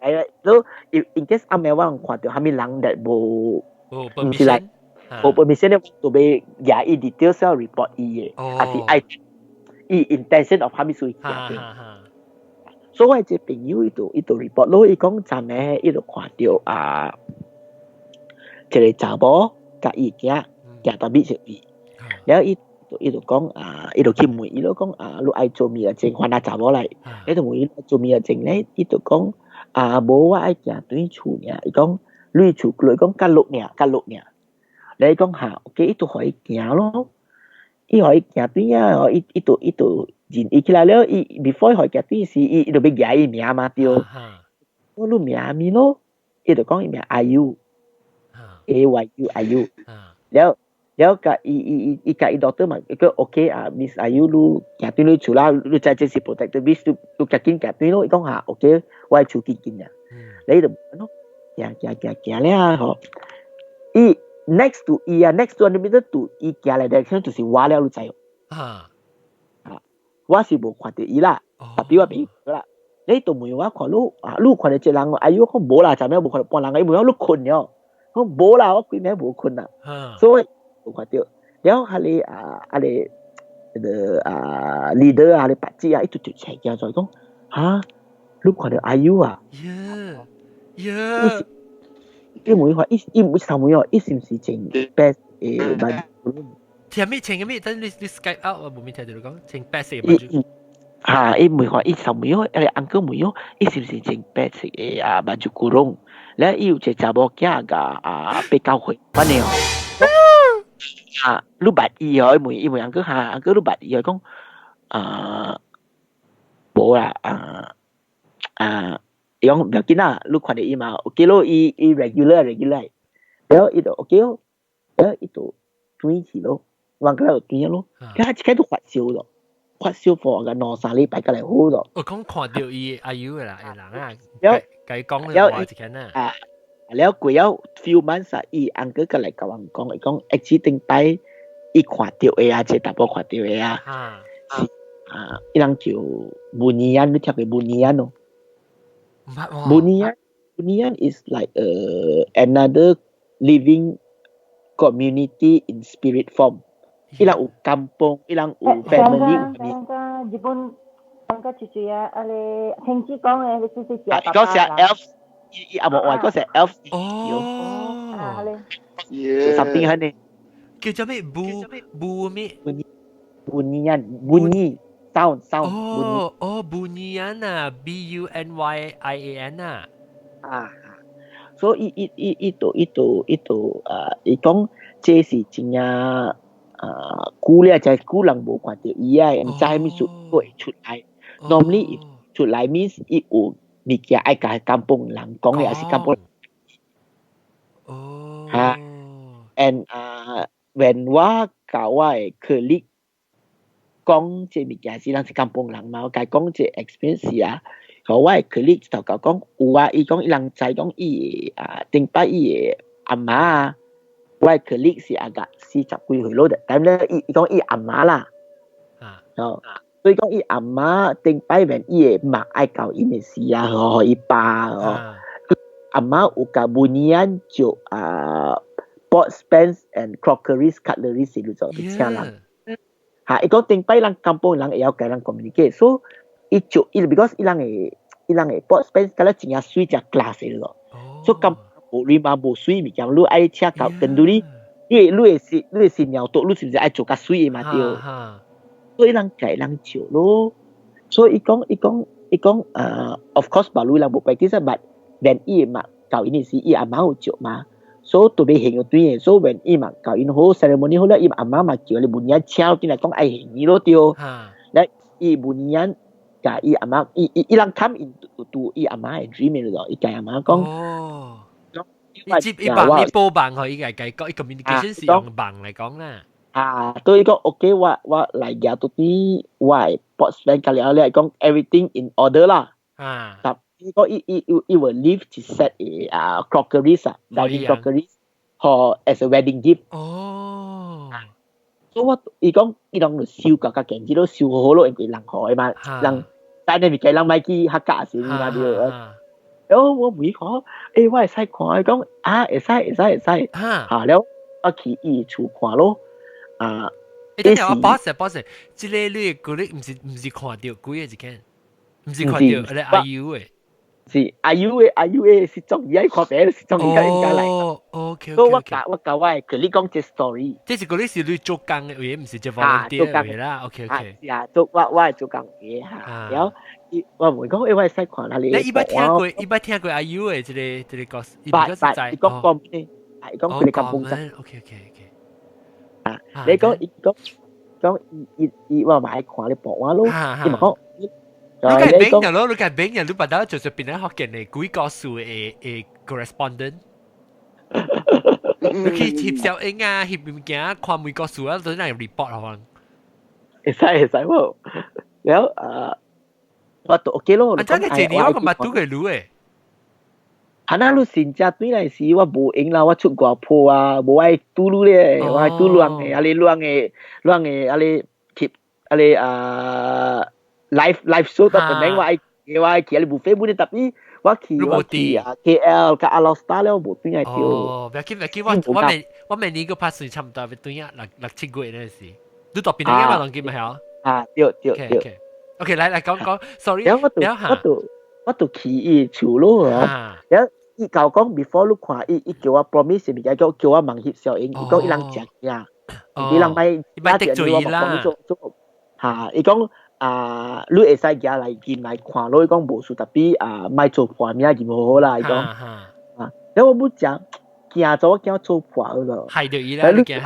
係啦，所以 in case 暗暝我人看到啥物人 that 無，毋是來無 permission 咧，就欲伊 details 要 report 伊的，還是愛伊 intention of 啥物事嘅。所以我這朋友伊就伊就 report 咯，伊講昨暝伊就看到啊，一個查某佮伊囝行到 beach 位，然後伊伊就講啊，伊就去問伊，就講啊，你愛做物啊證，番仔查某來，伊就問伊做物啊證咧，伊就講啊，無我愛行轉厝爾，伊講你厝佢講較落爾，較落爾，你講哈，OK，伊就予伊行咯，伊予伊行轉啊，伊伊就伊就認伊起來了，伊 before 予伊行轉時，伊伊就欲舉伊名嘛對，我你名物咯，伊就講伊名阿優，A Y U 阿優，了。了佮伊伊伊伊佮伊 doctor 嘛，伊講 OK 啊，Miss 阿優你行轉你厝啦，你知這是 protected beach，你你較緊行轉咯。伊講哈 OK，我的厝緊緊啊。你就咯，行行行行了吼，伊 next to 伊啊，next to 200 meter to 伊行來 direction 就是我了，你知哦。啊，啊，我是無看到伊啦，特別我朋友啦。你就問我看你啊，你看到這人，哎喲，我無啦，昨暝無看到半人，伊問我你睏了，我無啦，我規暝無睏啦，所以。無看到，了後你啊，啊你個啊 leader 啊，你白紙啊，伊就就齊行就講，哈，你看到阿優啊？耶耶！伊問話，伊伊唔是問哦，伊是毋是穿白的 baju？聽咩？穿咩？等你你 Skype out 我無咪聽到你講，穿白色 baju。哈，伊問話，伊啥問哦，啊個 uncle 問哦，伊是毋是穿白色的啊 baju kurung？了伊有一個查某囝共啊八九歲，反正哦。啊，你捌伊哦？伊問伊問 uncle 哈，uncle 你捌伊哦？講啊，無啦，啊啊，伊講毋要緊啦，你看著伊嘛，OK 咯，伊伊 regular regular，了伊就 OK 咯，了伊就轉去咯，往個就轉咯，佢一開都發燒咯，發燒 for 個兩三禮拜過來好咯。我講看到伊阿優的啦，人啊，了共伊講話一間啊。啊。了過了 few months 啊，伊 uncle 過來共阮講，伊講 actually 頂擺伊看到的啊，這查某看到的啊，是啊，伊人叫 Bunian，你聽過 Bunian 咯？Bunian Bunian is like a another living community in spirit form。伊人有 kampung，伊人有 family。上個日本上個就是啊，啊你聽子講的，你就是啊，伊講是 elf。伊伊阿無話講是 elf。哦。啊，咧。 something 係呢？叫做咩？bu bu 咩？Bunian bunyi sound sound。哦哦，Bunian 啊，B U N Y I A N 啊。啊，所以伊伊伊伊度伊度伊度啊，伊講這是真正啊久了就久人無看著伊啊，毋知啥物事會出來。Normally 出來 means 伊有物件愛共 kampung 人講的，抑是 kampung。哦。嚇，and 啊，when 我共我的 colleague 講這物件時，人是 kampung 人嘛，我共伊講這 experience 啊，予我的 colleague 就共講有啊，伊講伊人知講伊的啊頂擺伊的阿媽啊，我的 colleague 是阿個40幾歲咯，但咧伊伊講伊阿媽啦，哦，所以講伊阿媽頂擺when 伊的媽愛教𪜶的時啊，予伊爸哦，阿媽有共文言做啊 pots pans and crockeries cutlery 是做請人。嚇，伊講頂擺人 kampung 人會曉共人 communicate，所以伊做伊 because 伊人的 pots pans 敢若真正媠真 class 的咯，所以 kampung 無你嘛無媠物件，你愛請到跟你，你的新娘桌，你是毋是愛做較媠的嘛對？所以人共人照咯，所以伊講啊，of course 別路人無 practice，but when 伊嘛教𪜶的時，伊阿媽有照嘛，所以特別還個對的，所以 when 伊嘛教𪜶好 ceremony 好了，伊阿媽嘛叫你文言請進來講愛還伊咯對。來伊文言共伊阿媽，伊伊伊人 come into 伊阿媽的 dream 咯，伊共阿媽講。哦。伊接伊夢伊報夢予伊共講，伊 communication 是用夢來講啦。啊，對伊講 OK，我來舉到啲我的 pots pan 甲了了，講 everything in order 啦。但伊講伊伊伊伊 will leave 一 set 的啊 crockeries 啊，dining crockeries for as a wedding gift。所以我伊講伊攏就收甲甲件子都收好好咯，因為人予的嘛，人但係物件人莫去客家時嘛對。然後我問講，欸，我會使看，伊講啊，會使會使會使，嚇了我去伊厝看咯，啊，欸，等下我 pause pause，這個你個你毋是看著幾个一間，毋是看著你阿優的，是阿優的阿優的是中意愛看別是中意應該來。哦，OK。所以我共我共我的佢講這 story。這是個你是你做工的話，毋是這 volunteer 的話啦。OK OK。是啊，做我我係做工的嚇，然後我問講，欸，我會使看下你。你伊捌聽過，伊捌聽過阿優的這個故事，伊捌捌，伊講講咩？啊，伊講佢哋 kampung 仔。 OK。啊，你講伊講講伊伊伊我嘛愛看你報我咯，伊嘛講。你計邊人咯？你計邊人？你捌到就是變咗福建的鬼故事的 correspondent。你去翕小影啊，翕物件，看每個事啊，都嚟 report 好嘛？會使會使無？然後啊，我都 OK 咯。啊，真係這年我個捌拄過女的。哈那你新正對來時，我無閒啦，我出外坡啊，無愛拄你咧，我愛拄亂的，啊你亂的，亂的，啊你翕，啊你啊 live show 到本來我愛去啊你 buffet 本 tapi 我去啊 KL 佮 Alor Star 了無轉來著。哦，不要緊不要緊，我每年個拍算差唔多要轉啊六七月那時，你到邊個嘛？當今咪係？啊，對對對。 OK，來來講講，sorry。然後我就去伊厝咯，然後伊共我講 before 你看伊伊叫我 promise 物件，叫我茫翕相影，伊講伊人食驚，伊人莫莫得罪啦。做做嚇，伊講啊，你會使行來進來看咯，伊講無事，tapi 啊，莫做破名就無好啦，伊講啊，然後我欲食驚做我驚做破咯。係就伊啦，你驚人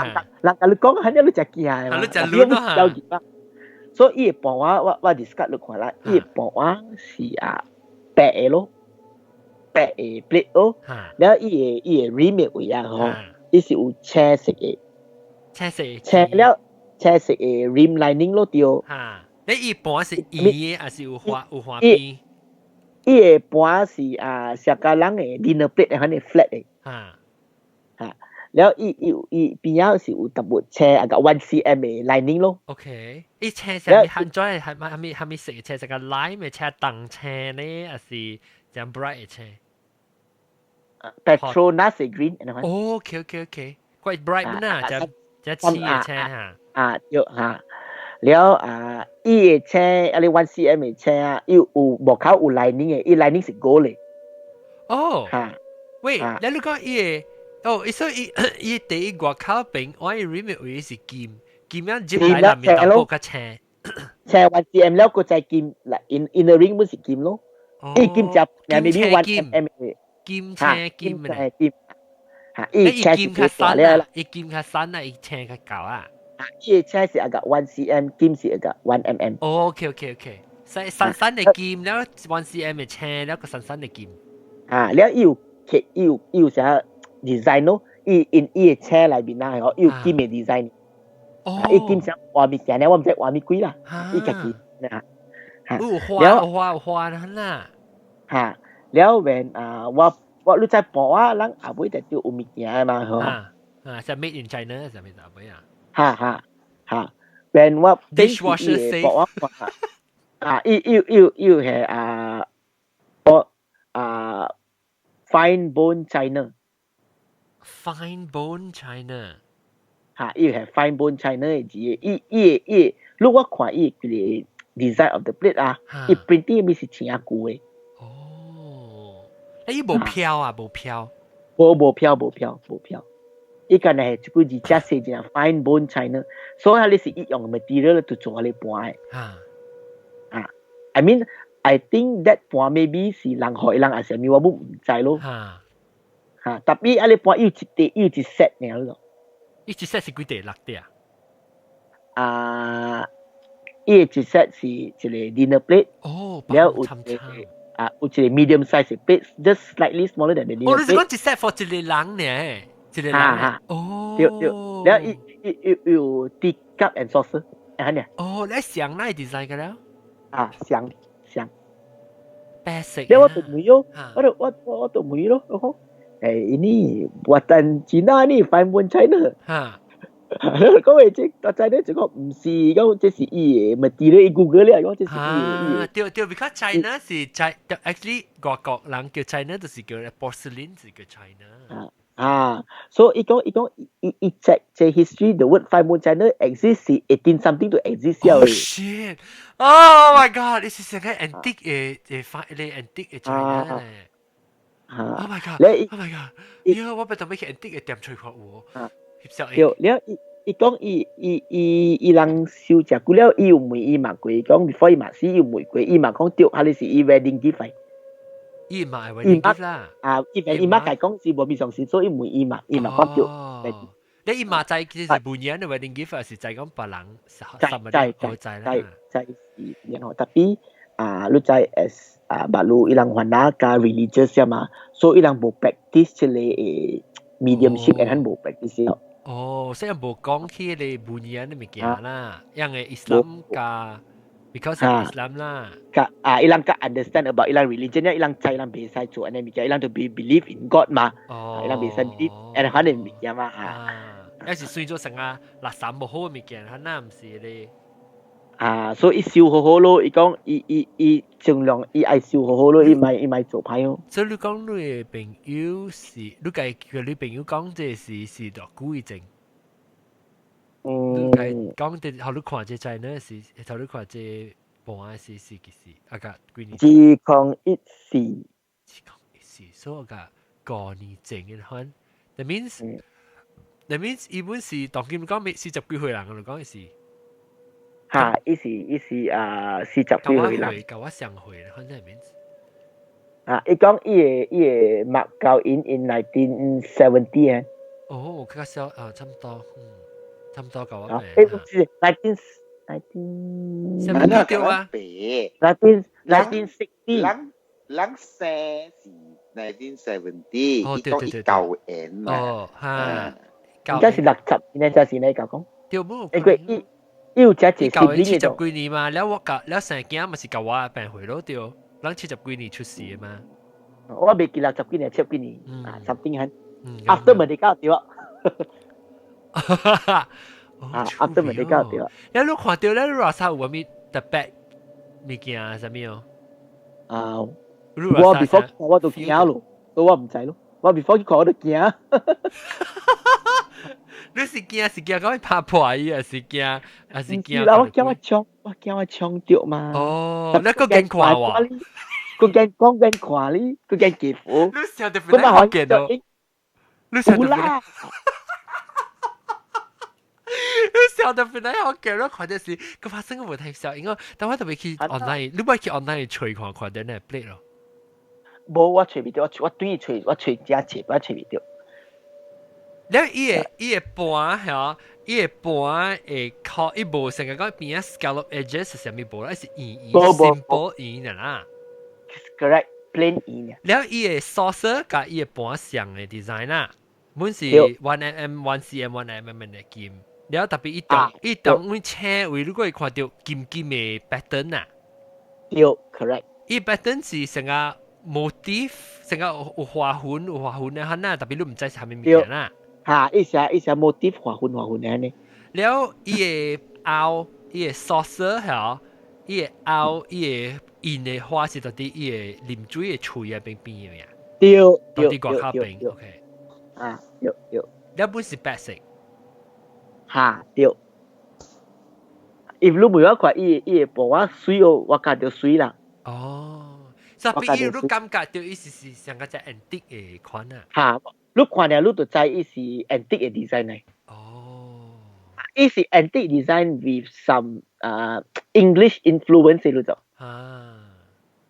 共你講，肯定你食驚的嘛。你食亂咯。所以伊的盤仔我 describe 你看啦，伊的盤仔是啊白的咯，白的 plate 咯，然後伊的 rim 的位啊吼，伊是有青色的，青色，青了青色的 rim lining 咯對。嚇，你伊盤是圓的，還是有花邊？伊的盤是啊，上家人的 dinner plate 款的 flat 的。嚇，然後伊伊伊邊仔是有淡薄青啊個 1 cm 的 lining 咯。 OK，伊青色係按怎係係係咪係咪色青色個 lime 的青重青呢，還是這 bright 的青？Petronas green。 OK，quite bright 嘛，這這青的青嚇。啊，對嚇。了啊，伊的青啊，你 1 cm 的青啊，伊有無口有 lining 的，伊 lining 是 gold 的。哦。嚇。喂，你講伊個。哦，所以伊伊第一外口邊，我伊 rim 位是金，金樣入來內面淡薄較青。青 1 cm 了，閣再金，來 in the ring 本是金咯。伊金只 maybe 1 mm 的。金青金嘅。金。嚇，伊金較深啊，伊金較深啊，伊青較厚啊。啊，伊个青是一個 1 cm，金是一個 1 mm。哦，OK。細細細的金，了 1 cm 的青，了個細細的金。啊，了伊有伊有啥 design 咯？伊 in 伊个青內面啊，係伊有金的 design。哦。伊金啥畫物件咧，我毋知畫物鬼啦，伊家己啊。有花有花有花啦。嚇，了 when 啊，我你知盤我人後尾就有物件嘛，嗬。啊，係 made in China 係咪後尾啊？哈哈哈，when 我 dishwasher safe 我啊，伊伊伊伊係啊，我啊 fine bone china。 Fine bone china。嚇，伊係 fine bone china 的字，伊伊伊，如果我看伊個 design of the plate 啊，伊 printing 咪是真舊的。哦，伊無飄啊，無飄。無無飄無飄無飄。伊干焦係這幾字遮寫正 fine bone china，所以你是伊用 material 去做你盤的。啊，I mean I think that 盤 maybe 是人予人還是啥物，我毋知咯。嚇，特別啊，你盤有一塊有一 set 爾咯。伊一 set 是幾塊六塊啊？啊，伊一 set 是一個 dinner plate。哦，了有一個啊，有一個 medium size plate，just slightly smaller than the dinner 哦，你是講一 set for 一個人呢？一個人。哦。對對，了伊伊伊有 tea cup and saucer，係呢？哦，你想哪 design 嘅了？啊，想想。白色。了我就問咯，我就我我就問咯，我講。Eh, ini buatan Cina ni, fine bone china. 哈。講話這 China 就講毋是，講這是伊的 material，伊 Google 咧，講這是伊的。對對，because China 是 China actually 外國人叫 China 就是叫 porcelain 是叫 China。啊，所以伊講伊講伊伊 check 這 history the word fine bone china exist 是 18 something to exist 了。 Oh shit! Oh my god! 呢是成個 antique 的的 fine 的 antique 的 China 咧。Oh my god! Oh my god! 呀，我欲特別去 antique 的店揣看有。對，了伊伊講伊伊伊伊人收食久了，伊有問伊媽過，講 before 伊嘛死，伊有問過，伊嘛講對，彼個是伊 wedding gift。伊嘛係 wedding gift 啦。啊，伊伊媽家講是無咪相信，所以伊問伊嘛，伊嘛講對。你伊媽知其實是半年的 wedding gift，還是知講別人？知知知知知是，然後特別啊，你知 as 啊，白路伊人番仔較 religious 嘛，所以伊人無 practice 這個 mediumship，然後無 practice。哦，所以無講起個半年的物件啦，因為 Islam 加 because of Islam 啦。較啊，伊人較 understand about 伊人 religion，伊人知伊人袂使做按呢物件，伊人就 be believe in God 嘛。哦。伊人袂使 believe，按款的物件嘛。啊，抑是算做成啊垃圾無好的物件，他毋是咧。啊，所以伊收好好咯，伊講伊伊伊盡量伊愛收好好咯，伊莫伊莫做歹哦。所以你講你的朋友是，你家叫你朋友講這是是偌久以前？嗯。你家講這，予你看這 China 是，予你看這盤是是幾時？啊個幾年？2014。2014，所以個5年前嘅款。That means 伊本是當今講未40幾歲人，你講是。哈，伊是伊是啊40幾歲人。佮我相歲，反正 means。啊，伊講伊的伊的媽交 in 1970啊。哦，較少啊，差不多，嗯，差不多佮我。誒，不是 nineteen。 70對啊。 1960。人人生是 1970，伊講伊舊年嘛。哦，哈。應該是60年，才是呢，講講。對無？因為伊。伊有遮一舊年70幾年嘛，了我舊了生囝嘛是佮我變歲咯對，人70幾年出世的嘛。我袂記60幾年、70幾年，啊，something 係。After Merdeka 對啊。啊，after Merdeka 對啊。了你看著咧，你話啥有啥物特別物件啥物哦？啊，我 before 我都驚咯，所以我毋知咯。我 before 去看我都驚。你是驚是驚講拍破伊，還是驚還是驚？啦，我驚我衝，我驚我衝著嘛。哦，你閣驚看我？閣驚講驚看你，閣驚記符。你想得本來好見哦。你想得本來？你想得本來好見，你看這是佢發生個問題小，因為但我特別去 online，你欲去 online 揣看看著那 plate 咯。無，我揣袂著，我我對揣，我揣真濟，我揣袂著。了伊個伊個盤嚇，伊個盤會靠伊無成個講邊仔 scallop edges 是啥物無啦，是圓圓 simple 圓啦。 Correct, plain 圓。了伊個 saucer 佮伊個盤上的 design 啦，本是 1 mm 1 cm 1 mm 的金。了特別伊當伊當阮請位，如果會看著金金的 pattern 啊。對，correct。伊 pattern 是成個 motif，成個有花紋有花紋的款啊，特別你毋知是啥物物件啦。嚇，伊寫伊寫 motif 花紋花紋的呢。了伊個凹，伊個 saucer 嚇，伊個凹，伊個印的花是佇伊個啉水的喙仔邊邊的呀。對，佇外口邊，OK。啊，對對。了本是白色。嚇對。if 你問我看伊伊個盤仔媠哦，我感覺媠啦。哦，所以你感覺著伊是是像個隻 antique 的款啊。嚇，你看了你就知伊是 antique 的 design 嚟。哦。伊是 antique design with some English influence 你就。啊。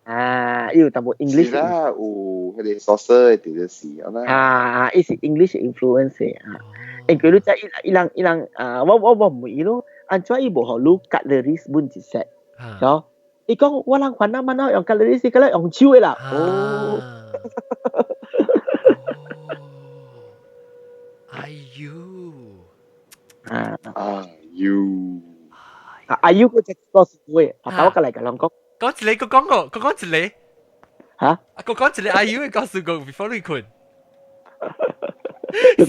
啊，伊有淡薄 English。是啦，有彼個 saucer 的就是啦。啊，伊是 English influence 啊。因為你知伊伊人伊人啊，我我我問伊咯，按怎伊無予你 cutlery 本一 set，嗬？伊講我人煩惱慢用 cutlery 是敢若用手的啦。哦。哎喲。啊。哎喲。啊，哎喲，嗰隻個是會，我過來共人講。講一個，閣講個，閣講一個。嚇？閣講一個哎喲的故事講 before 你睏。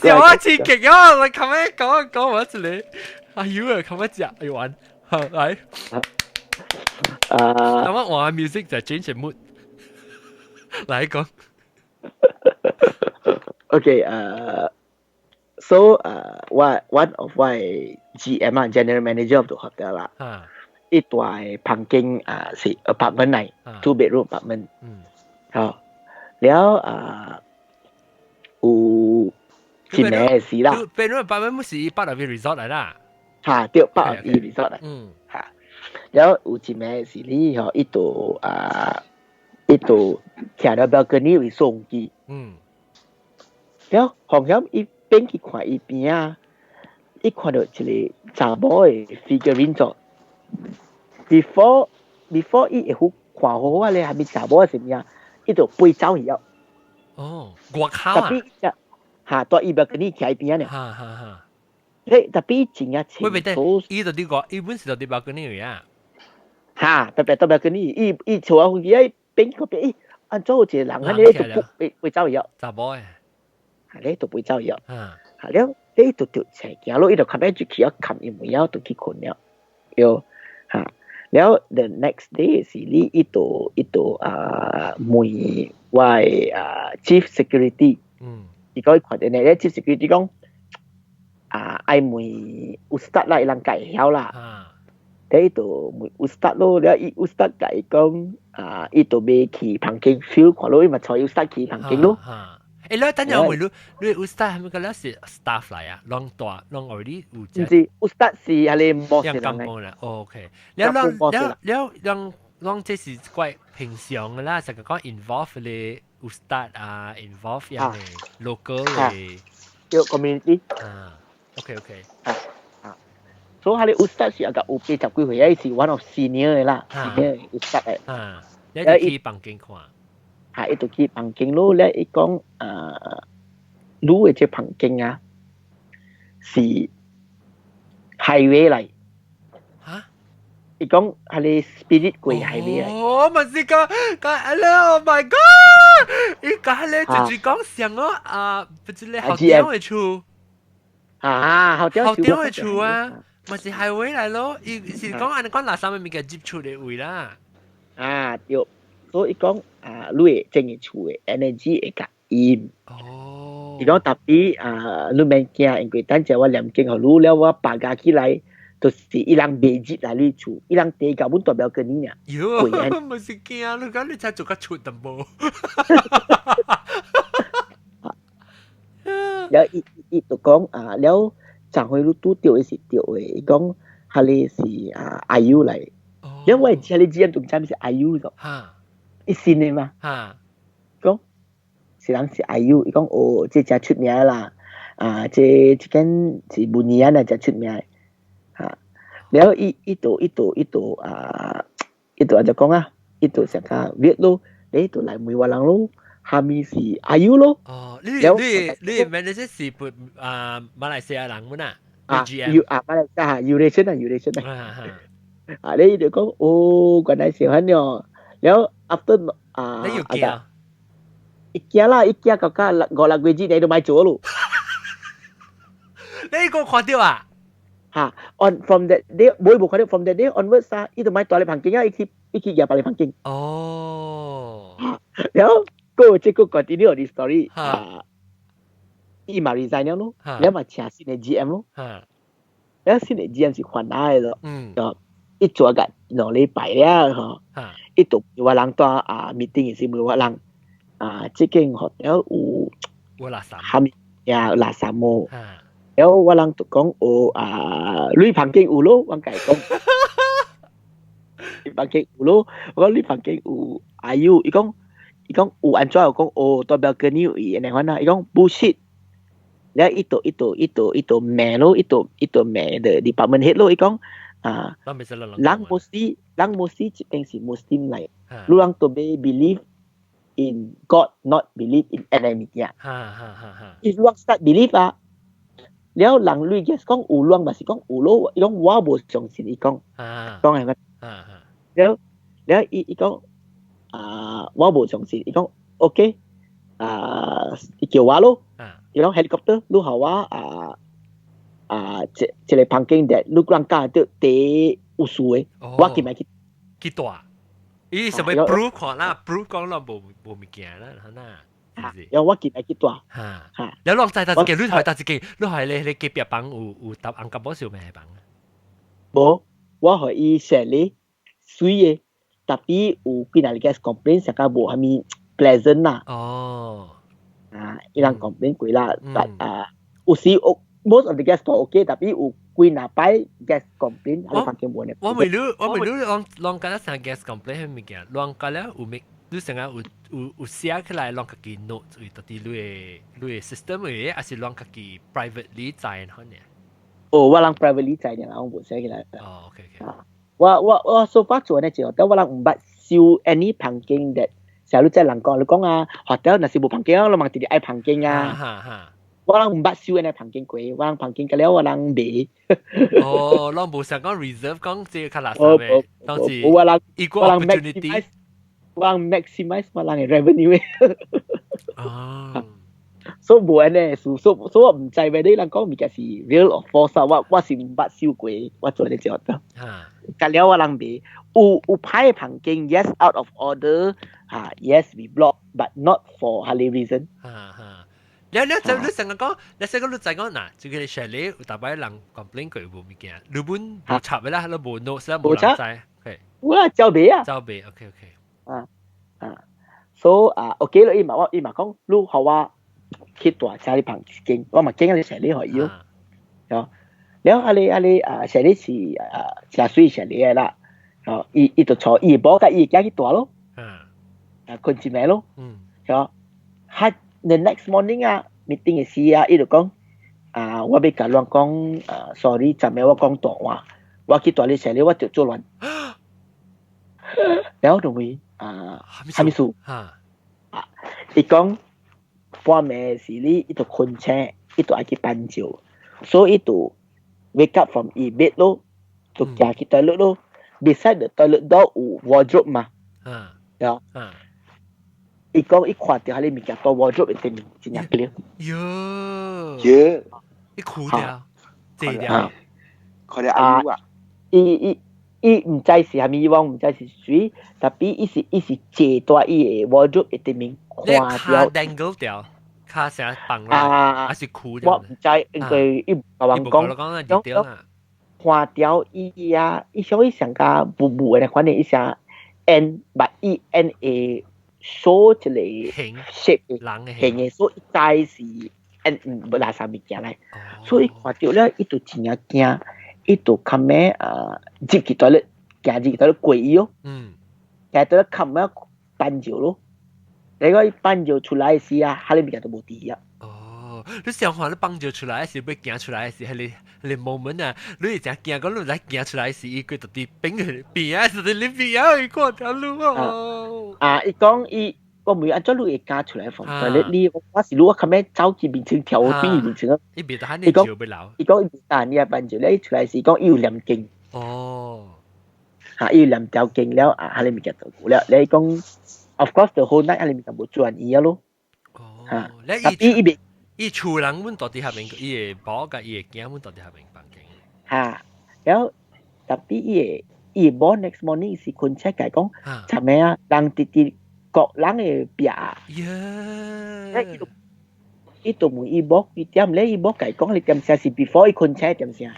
笑啊！刺激啊！你琴日講講我一個，哎喲啊！琴日食哎玩，好來。啊！咁我換 music 就 change mood。來講。 Okay, so one of my GM 啊，general manager of the hotel 啦，伊蹛的房間啊是 apartment 嚟，two bedroom apartment。好，了啊有一暝時啦。 bedroom apartment 是 part of resort 嚟啦。嚇，對，part of resort 嚟。嚇，了有一暝時你吼，伊就啊，伊就徛佇 balcony 位掃機。了，紅險伊變去看伊邊仔，伊看著一個查某的 figurine 做。Before 伊會好看好好咧，係咪查某是物啊？伊就飛走去了。哦，外口啊！特別嚇，蹛伊 balcony 徛伊邊仔呢。哈哈哈。你特別真正清楚。伊就佇個，伊本是就佇 balcony 啊。嚇，特別特別 balcony，伊伊坐下飛機，伊變個邊，伊按怎有一個人喺咧就飛飛走去了。查某的。嚇，咧就飛走去了。嚇了，你就著斜行咯，伊就較尾就去啊，冚伊門了，就去睏了。對，嚇。了，the next day 是你伊就伊就啊問我的啊 chief security，伊講伊看著咧，chief security 講啊愛問 ustaz 啦，伊人家會曉啦。伊就問 ustaz 咯，了伊 ustaz 共伊講啊，伊就欲去房間 feel 看咯，伊嘛帶 ustaz 去房間咯。欸，你等陣我問你，你 ustaz 係咪個咧是 staff 嚟啊？攏蹛攏 already 有毋是，ustaz 是彼個 mosque 人嚟。啦，OK。了了了了，攏攏這是怪平常的啦，就講 involve 咧 ustaz 啊，involve 樣的 local 的。叫 community。啊，OK OK。啊啊，所以彼個 ustaz 是啊個有八十幾歲，伊是 one of senior 的啦，senior ustaz 的。啊，你就去房間看。嚇，伊就去房間咯，咧伊講啊，你的這房間啊是 highway 嚟。嚇？伊講彼個 spirit 過 highway 嚟。哦，咪是講講，Oh my god！伊講咧就是講像哦啊，不是咧學長的厝。啊，學長學長的厝啊，咪是 highway 嚟咯。伊是講按呢講垃圾物件接觸的位啦。啊，對。所以伊講啊，你會整個厝的 energy 會較陰。哦。伊講特別啊，你免驚，因為等陣我念經予你了，我拔加起來，就是伊人袂入來你厝，伊人地到阮蹛 balcony 爾。喲，毋是驚，你講你才做較出淡薄。了伊伊就講啊，了昨昏你拄著的是對的，伊講彼個是啊阿友來。了我會知彼個 GM 就毋知是阿友咗。伊信的嘛？講是人是阿友，伊講哦，這誠出名啦。啊，這間是文尼啊，真出名嘅嚇。了伊伊度伊度伊度啊，伊度按怎講啊？伊度成個 weird 咯，你度來問我人咯，下面是阿 U 咯。哦，你 manager 是撥啊馬來西亞人們啊？啊，U 啊馬來西亞 Eurasian 啊 Eurasian 啊。啊，你就講哦，原來是咁樣。了 after 啊，你有驚？伊驚啦，伊驚到甲五六月之內都莫做咯。你個看到啊？嚇，on from that day，冇無看到 from that day onwards 啊，伊就莫蹛你房間啊，伊去伊去入別個房間。哦。了個這個 continue the story 啊，伊嘛 resign 了咯，了嘛請新的 GM 咯。了新的 GM 是番來的咯。伊做個2禮拜了嗬。伊就我人蹛啊 meeting 時問我人啊，這間 hotel 有有垃圾，蝦米呀垃圾無？了我人就講有啊，你房間有咯，我共伊講，你房間有咯，我講你房間有阿 U，伊講伊講有按怎？我講哦，代表跟你有伊按呢款啊，伊講 bullshit。了伊就伊就伊就伊就罵咯，伊就伊就罵 the department head 咯，伊講啊，人 mostly 人 mostly 這邊是 Muslim 來，你人都欲 believe in God, not believe in 按呢物件。If 你 start believe 啊，了人類 guess 講有亂嘛是講有咯，伊講我無相信伊講，講係乜？了了伊伊講啊，我無相信，伊講 OK 啊，伊叫我咯，伊講 helicopter，你予我啊啊，一一個房間的，你人教到第有事的，我今日去去蹛。伊是咪 prove 看啦？prove 講啦，無無物件啦，係呐。有我今日去蹛。嚇嚇，你落在但一間，你去但一間，你係你你隔壁房有有搭紅甲寶燒咩房？無，我予伊設咧水的，tapi 有幾若個 guest complain 成個無啥物 pleasant 啦。哦。啊，伊人 complain 過啦，但啊，有時有 most of the guests 都 OK，tapi 有幾若擺 guest complain，你房間無呢？我問你，我問你，攏攏覺得啥 guest complain 係物件？攏覺得有物？你成日有有有寫起來，攏家己 note 為到底你的你的 system 嘅，還是攏家己 privately 知可能？哦，我人 privately 知呢，我無寫起來。哦，OK OK。我我我 so far 做呢就，但我人毋捌收 any 房間的。成日你在人講，你講啊，hotel 若是無房間，我問直直愛房間啊。哈哈。我人毋捌收 any 房間過，我人房間個了我人賣。哦，攏無想講 reserve 講這個較垃圾的，當時我人一個 opportunity。我人 maximize 我人的 revenue。哦。所以無按呢，所所所以我毋知 whether 人講物件是 real or false 啊，我我是毋捌收過，我做呢隻得。隔了我人賣，有有歹房間，yes out of order，啊，yes we block，but not for 彼個 reason。哈哈。你你就你成日講，你成個你就講嗱，這個 chalet 有大擺人 complain 過無物件，你本無插的啦，你無 notes 啦，無人知。我走賣啊。走賣，OK OK。啊啊，所以啊，OK 咯，伊嘛我伊嘛講，你予我去蹛遮你房間，我嘛驚你 chalet 予伊咯。哦，了啊你啊你啊，chalet 是啊，誠媠 chalet 的啦。哦，伊伊就帶伊某佮伊囝去蹛咯。啊，睏一暝咯。哦，哈，the next morning 啊，meeting 的時啊，伊就講啊，我欲共恁講啊，sorry，昨暝我講大話，我去蹛你 chalet，我就作亂。了就問啊，啥物事？啊，伊講半暝時你伊就睏醒，伊就愛去挽尿，所以伊就 wake up from 伊 bed 咯，就行去 toilet 咯。beside the toilet door 有 wardrobe 嘛？啊，伊講伊看著彼个物件佇 wardrobe 的頂面，真正 clear。喲，喲，伊哭掉，這掉，看著阿啊！伊伊伊毋知是啥物，我毋知是誰，tapi 伊是伊是坐佇伊的 wardrobe 的頂面看著。dangle 掉，跤成放啦，還是哭我毋知，因為伊無共我講，看著伊啊，伊想伊上較霧霧的，反正伊寫 N，but 伊 N 會 show 一個 shape 人形的，所以伊知是 N 無垃圾物件來，所以看著了，伊就真正驚，伊就較尾啊入去 toilet，行入去 toilet 過伊哦，行 toilet 較尾挽尿咯，你講伊挽尿出來時啊，彼个物件都無佇啊。哦，你想看你放尿出來時，欲行出來時，彼個 moment 啊，你會誠驚講你來行出來時，伊佢就佇邊邊啊，就佇你邊啊，伊看著你哦。啊，伊講伊我問按怎你會行出來房？你我是如果較尾走去面前跳邊面前啊。伊袂得喊你尿欲流。伊講伊袂得你啊，辦尿咧，出來時講伊有念經。哦。嚇，伊有念條經了啊，彼個物件就過了。你講，of course the whole night 彼個物件無轉伊啊咯。哦。嚇，你伊伊袂。伊厝人阮住佇下面，伊的某佮伊的囝阮住佇下面房間。嚇，了 tapi 伊的某 next morning 是困醒來講，啥物啊？人直直各人的壁。耶！伊就問伊某幾點咧？伊某共伊講你點聲是 before 伊困醒點聲。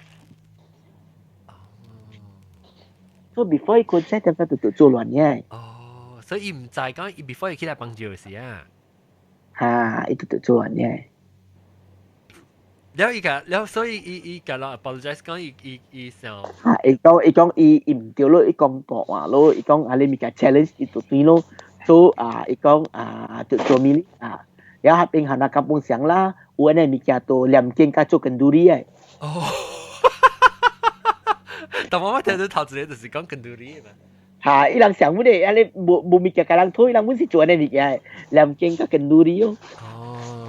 所以 before 伊困醒點聲就做亂嘅。哦，所以伊毋知講伊 before 伊起來幫尿時啊。嚇，伊就做亂嘅。了伊個了，所以伊伊共人 apologize 講伊伊伊想。嚇，伊講伊講伊伊毋對咯，伊講大話咯，伊講啊你物件 challenge 伊就對咯，所以啊伊講啊就做物啊，然後邊行那 kampung 上啦，有按呢物件都念經佮做 kenduri 的。哦，但我我聽到頭一個就是講 kenduri 嘛。嚇，伊人想乜咧？啊你無無物件共人推，伊人本是做按呢物件，念經佮 kenduri 哦。哦，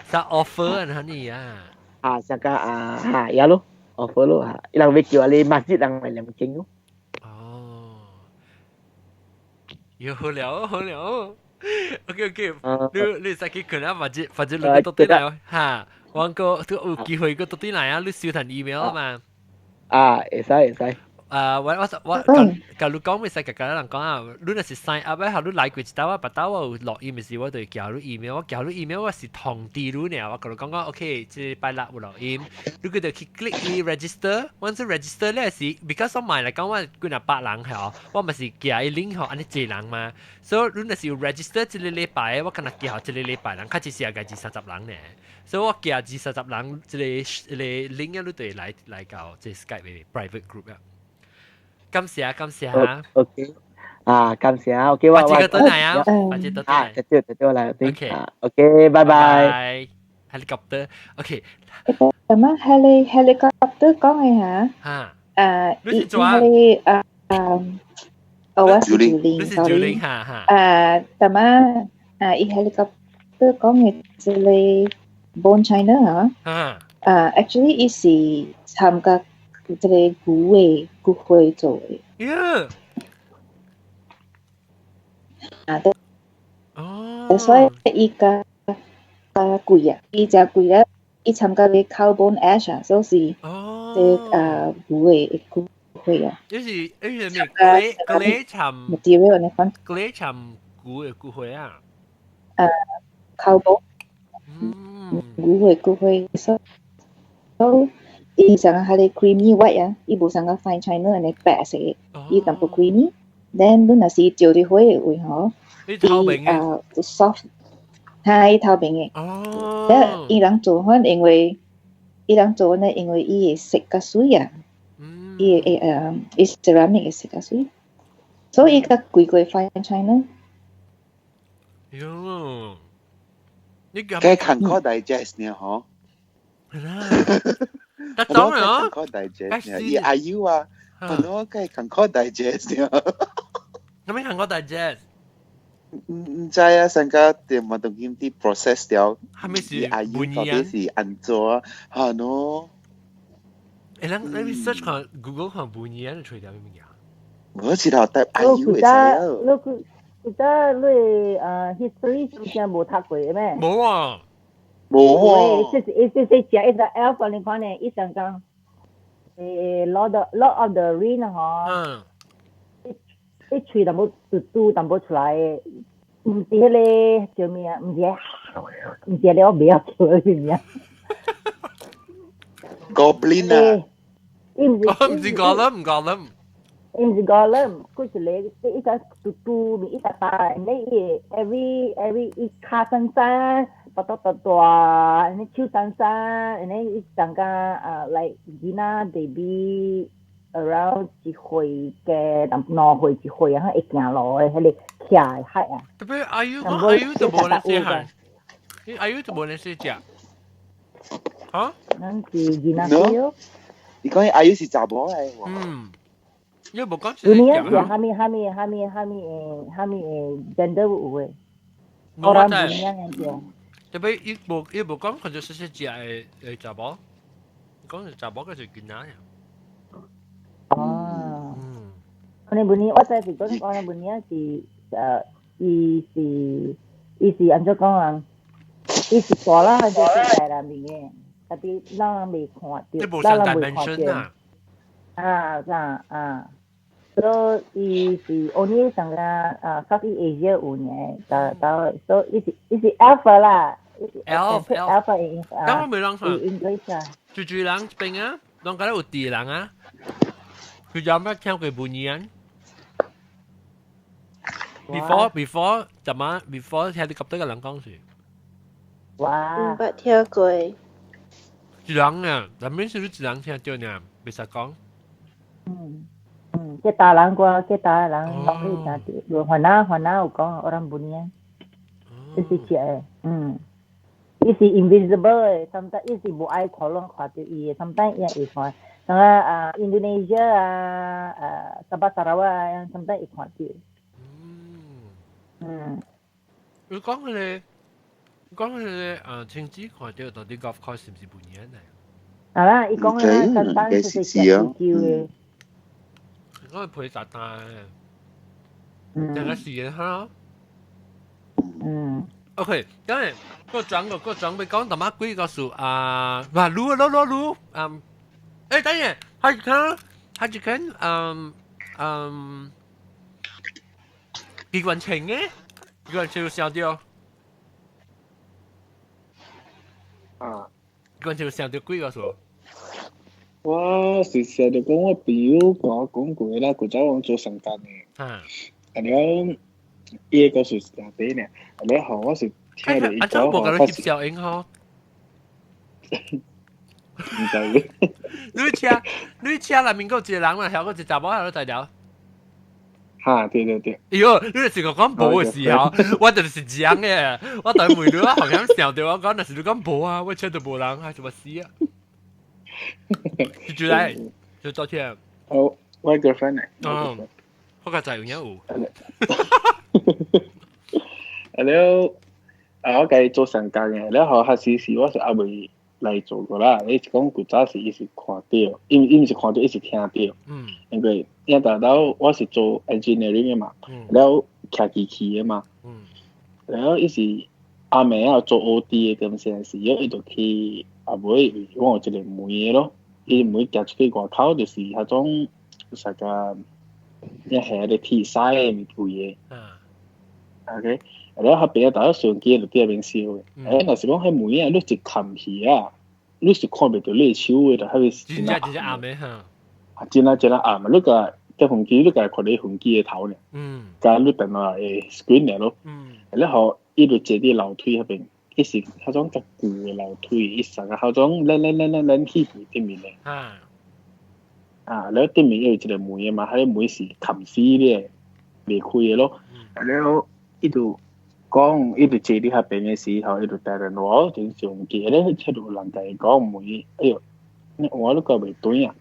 啥 offer 啊？你啊？啊，上個啊嚇，呀咯，offer 咯嚇，伊人欲叫你 masjid 人來念經咯。哦，又好了，好了。OK OK，你你使去看啊，或者或者你個倒轉來嚇，我個都有機會個倒轉來啊，你收傳 email 嘛？啊，會使會使。啊，我我我共你講，會使共共人講啊，你若是 sign up 咧，你來過一道啊，別道我有錄音的時，我就會寄你 email，我寄你 email 我是通知你爾，我共你講講，OK，這禮拜六有錄音，你佢就去 click 伊 register，once register 咧是，because 我買來講我幾若百人係我咪是寄伊 link 予按呢濟人嘛，所以你若是有 register 這個禮拜，我可能寄予這個禮拜人，較只是也個二三十人呢，所以我寄二三十人這個這個 link 啊，你就會來來到這 Skype 的 private group 啊。感謝感謝嚇。 OK，啊，感謝啊，OK，我我這個轉來啊，我這個轉來。啊，對對對來，OK， OK，拜拜。 Helicopter，OK。咁啊，helicopter 講嘅嚇。嚇。伊伊係誒，哦，我是 Julie， sorry。嚇嚇。咁啊，啊，伊 helicopter 講嘅這個 Bone China 嚇。嚇。actually 伊是參加這個牛的骨灰做的。呀！啊，對。哦。所以伊較較貴啊，伊誠貴啊，伊參加個 cow bone ash 啊，所以是這牛的骨灰啊。就是就是咩？clay clay 參 material 呢款。 clay 參牛的骨灰啊。cow bone。牛的骨灰，所以。伊上個係 creamy white 啊，伊無像個 fine china 按呢白色，伊淡薄 creamy。then 你若是照佇火的位吼，伊透明的，啊，soft，哈，伊透明的。哦。咧，伊人做法因為，伊人做呢，因為伊的色較媠啊，伊的伊 ceramic 的色較媠，所以伊較貴過 fine china。喲，你該看靠 digest 呢，嗬。係啦。得咗啊！靠 digest 伊阿 U 啊，我該看靠 digest 呢。咁咩看靠 digest？毋毋知啊，上個電話都已經 process 掉。係咪是阿 U 到底是按怎啊？喏。誒，咱咱 research 看 Google 看半年就揣著咩物件？我知道，但阿 U 會知啊。你記得你history 是不是無讀過咩？無啊。無啊！就是伊就是食一個 elf 你看呢，伊上講Lord of the Ring 吼，一喙淡薄嘟嘟淡薄出來，毋是彼個叫咩啊？毋是，毋是你我袂曉叫咩名。 Goblin 啊！伊毋是，毋是 Gollum，Gollum。伊毋是 Gollum，佢是咧一個嘟嘟，一個大，你伊 every 伊跤長長。巴肚大大，你手長長，你伊感覺啊，like 囡仔 baby around 一歲嘅，兩歲一歲啊，會行路的，彼個徛的海啊。特別阿 U 講阿 U 就無咧細漢，你阿 U 就無咧細隻。嚇？咱是囡仔咯。你講阿友是查某來喎。嗯，因為無講是。你是蝦米蝦米蝦米蝦米誒蝦米誒 gender 有誒？我知。特別伊無講佢就是食的的查某，講是查某，佢是囡仔呀。哦。嗯。我哋本年我知是講我哋本年是伊是按怎講啊？伊是大啦，就是大人面嘅，特別咱人未看著，咱人未看著。啊啊啊！所以伊是 only 上個啊，Southeast Asia 有呢，到到所以伊是 alpha 啦，elf alpha in 咁我未諗過 English 啊，住住人邊啊，攏覺得有地人啊，佢有咩聽過半年？Before 怎麼 before 聽你及得個人講是？哇！毋捌聽過。一人啊，咱們是你一人聽著呢，袂使講。嗯嗯，這大人歌，這大人攏可以聽著，番仔番仔有講 orang bunian，這是食的，嗯，伊是 invisible 的，sometimes 伊是無愛看攏看著伊的，sometimes 伊也會看，像啊 Indonesia 啊，沙巴沙拉越啊，sometimes 會看著。嗯。你講佢哋，講佢哋親子看著到底 golf course 是毋是 bunian 呢？啊啦，伊講嘅簡單就是食燒嘅。我陪撒旦，兩個時間哈。嗯。 OK，咁誒，個轉個個轉要講淡仔幾個數啊，哇，滷滷滷滷，嗯，等陣，係佢，係一間，嗯嗯，機關槍嘅，機關槍有想著。啊，機關槍有想著幾個數？我是想著講我朋友共我講過啦，古早阮做上工的，啊，了伊個故事是誠短爾，了後我是聽著伊講吼，無共你翕照影吼，毋知。你車內面閣有一個人嘛，還閣一個查某喺度在聊。哈，對對對。哎喲，你就是個講無的時候，我就是這樣的，我等問你，我好像想著我講，若是你講無啊，我車都無人，還是麼死啊？就來，就昨天。哦，我 girlfriend 嚟。哦，我個仔有影有。啊了，啊我家做上工的，了後彼時是我是猶未來做過啦。伊是講古早時伊是看著，伊毋是看著，伊是聽著。嗯。因為因大佬我是做 engineering 的嘛，了騎機器的嘛。嗯。了伊是暗暝啊做 OT 的，點先是，伊就去。啊，尾我有一個門的咯，伊門行出去外口就是彼種啥個，一下個鐵屎的物櫃的。OK，然後彼邊大家相機就佇彼邊燒的。欸，若是講彼門啊，你一冚去啊，你是看袂著你的手的，就彼個真正真正暗的哈。啊，真啊真啊暗啊！你共搭飛機，你共看你飛機的頭爾。嗯。共你電腦的 screen 爾咯。嗯。然後伊就坐佇樓梯彼邊。伊是彼種較舊的樓梯，伊成個彼種咱咱咱咱咱起去頂面的。啊！啊，了頂面有一個門的嘛，彼個門是冚死的，袂開的咯。了，伊就講，伊就坐佇彼邊的時候，伊就帶電話就上機咧，切有人共伊講門，哎喲，我你閣袂轉啊？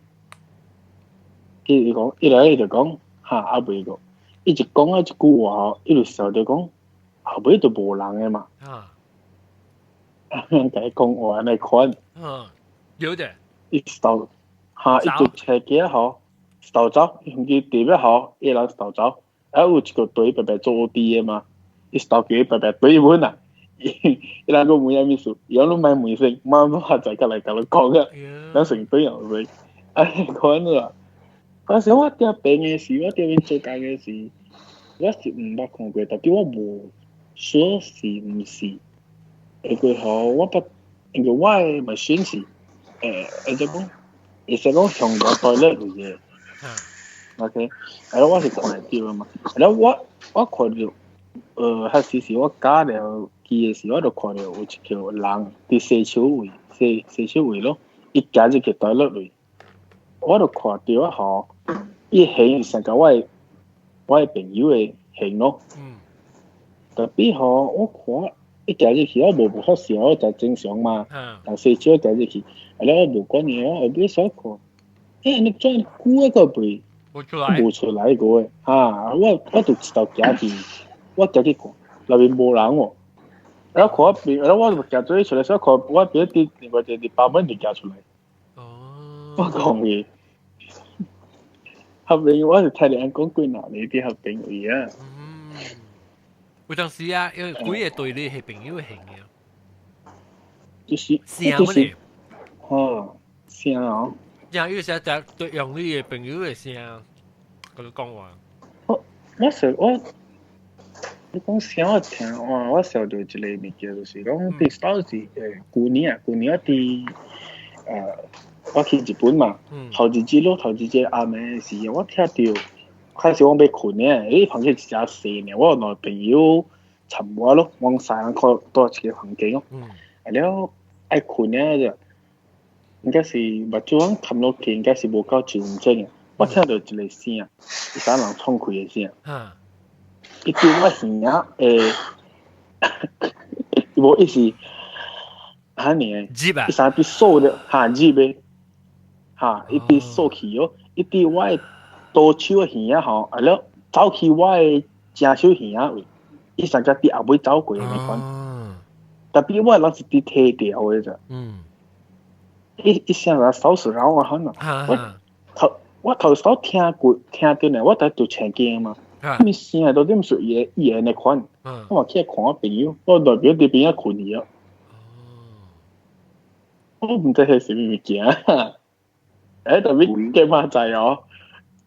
伊講，伊來伊就講，哈，猶未過。伊一講啊一句話吼，伊就想著講，後尾就無人的嘛。啊！共伊講話按呢款。嗯，有的。伊走，哈，伊就車機吼，逃走，伊特別吼，伊人逃走，啊有一個隊白白做 OT 的嘛，伊逃機白白對阮啊，伊人閣問啥物事，伊講你莫問先，我我再過來共你講啊，咱成對後尾，按呢款啊。嗰時我佇邊的時，我佇邊做工的時，我是毋捌看過，但是我無說是毋是。因為吼，我捌，因為我的 machine 是，按怎講，會使講向外 toilet 位的。OK，啊，我是看會著的嘛。啊，我看著，彼時是我加了機的時，我就看著有一個人佇洗手位，洗洗手位咯，伊行入去 toilet 位，我就看著啊吼，伊形是像我的朋友的形咯。嗯。特別吼，我看。一行入去我無無發現，我就正常嘛。但洗手行入去，啊了我無管伊，我後尾所看，欸，你轉久個袂無出來，無出來過的，哈！我就一頭行去，我行去看，內面無人哦。然後看邊，然後我就行做出來，所以看我別佇另外一個department 就行出來。哦，我講伊，合併我是聽人講幾若年佇合併位啊。有當時啊，因為鬼會對你係朋友的形象，就是聲就是乜，吼聲哦。呀，有時就對用你的朋友的聲，佮你講話。我想我，你講聲我聽，哇！我想到一個物件，就是講佇當時舊年啊，舊年我佇我去日本嘛，頭一日咯，頭一日暗暝時，我聽到開始我欲睏呢，伊房間一隻細呢，我有兩個朋友參我咯，阮三人靠蹛一個房間咯，啊了愛睏呢就應該是目睭阮冚落去，應該是無夠一分鐘啊，我聽到一個聲，伊啥人敞開的聲，伊對我耳仔無伊是按呢，伊啥佇掃著哈入的，哈伊佇掃去哦，伊佇我的左手的耳仔吼，啊了走去我的正手耳仔位，伊上才佇後尾走過的那款，特別我的人是佇提掉的咋，伊聲來掃死擾我很啊，我頭先聽過聽到呢，我在做前景嘛，物聲到底毋是伊的那款，我嘛起來看我朋友，我代表佇邊仔睏去啊，我毋知彼是啥物物件，欸，特別計仔載哦，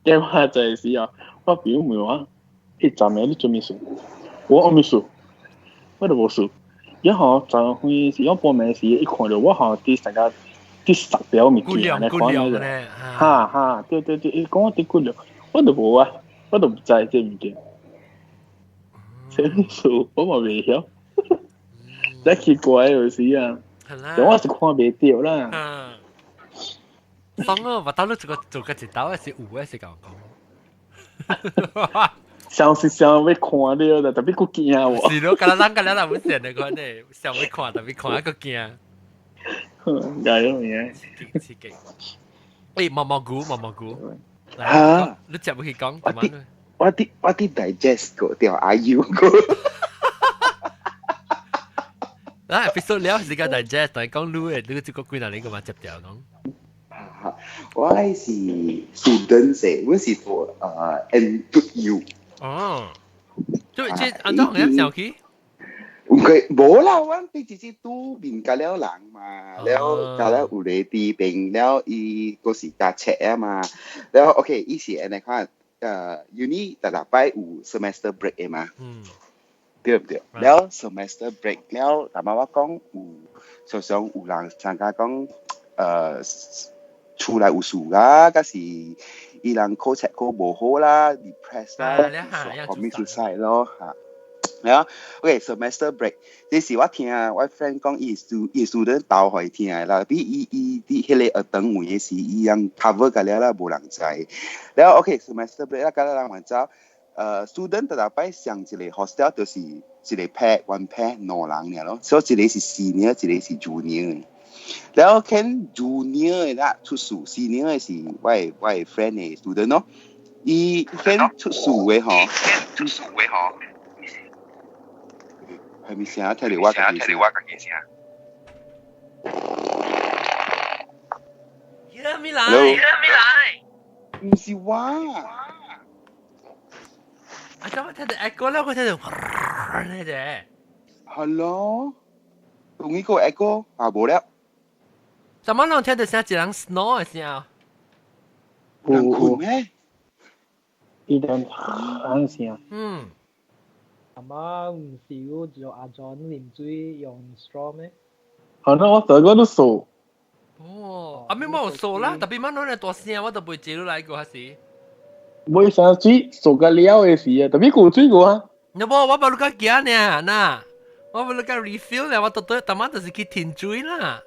計仔載時哦，我朋友問我，欸，昨暝你做物事？我毋事，我都無事。然後昨昏時，我半暝時，伊看著我吼佇啥個佇殺掉物件按呢款的，哈哈，對對對，伊講我佇骨了，我都無啊，我都毋知這物件。啥物事我嘛袂曉，真奇怪有時啊，我是看袂著啦。爽哦！我到你做個做個一道，是有的是講講。想是想欲看著啦，特別閣驚喎。是咯，敢若人敢若人會想的款的，想欲看，特別看還閣驚。解咯嘢。刺激。欸，毛毛菇，毛毛菇。嚇！你接去講，我啲 digest 過掉阿 U 過。嗱，episode 了時間 digest，但係講你的，你這個幾若年個嘛接掉講。我是 student 者，我是做N2U。哦，就這按怎樣想去？唔佢無啦，阮對直接拄面甲了人嘛，了甲了有個佇邊了，伊嗰時加冊啊嘛，了 OK，伊是按呢款uni 逐禮拜有 semester break 的嘛，對唔對？了 semester break 了，大媽我講有，常常有人參加講厝內有事啦，抑是伊人考冊考無好啦，depress 啦，commit suicide 咯嚇。了，OK semester break，這是我聽我 friend 講，伊 student 兜予伊聽的啦，比伊伊佇彼個學堂位的時，伊人 cover 甲了啦，無人知。了 OK semester break 啦，甲咱人走，student 逐禮拜上一個 hostel 就是一個 pair one pair 兩人爾咯，所以一個是 senior，一個是 junior。了見 junior 的啦出事，senior 的是我的 friend 的 student 咯，伊見出事的吼，出事的吼。係咪聲？聽到我家己聲。耶咪來，耶咪來，唔是我。啊！怎麼聽到 echo 咧？我聽到呢隻。 Hello，同呢個 echo 啊無了。怎麼攏聽到聲一人 snore 的聲？人睏咩？伊人響聲。嗯。阿媽唔是有做阿 John 啉水用 straw 咩？好，那我第個都數。哦，阿咩冇數啦，特別乜攞嚟大聲，我都袂接落來過，還是？冇啥水，數個了的事啊，特別古水過啊。你無，我無你個驚呢，嗱，我無你個 refill 呢，我特特，特媽就是去停水啦。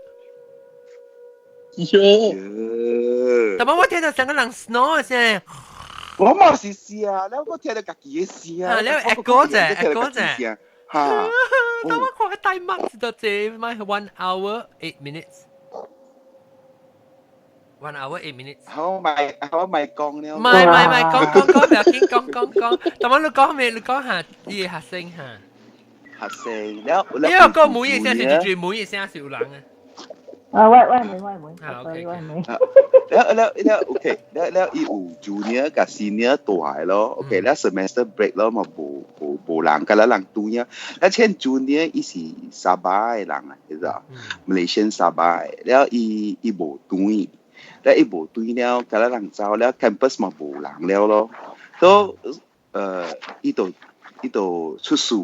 喲。特媽我聽到成個人 snore 聲。我嘛是聲，了我聽到家己的聲。啊，了 echo 者，echo 者。嚇。等我看大麥就這咪 1 hour 8 minutes。 1 hour 8 minutes。好咪好咪講了。唔係唔係唔係，講講講，唔要緊，講講講。但係你講咩？你講下伊個學生嚇。學生了，因為個每一聲是最每一聲是有人啊。啊，喂喂妹喂妹，啊，OK。喂妹。了了了，OK，了了伊有 junior 佮 senior 大咯，OK，了 semester break 咯嘛，無無無人，佮咱人拄呀。了前 junior 伊是沙巴的人啊，你知道？Malaysian 沙巴的，了伊伊無轉，了伊無轉了，佮咱人走了，campus 嘛無人了咯。都伊就伊就出事，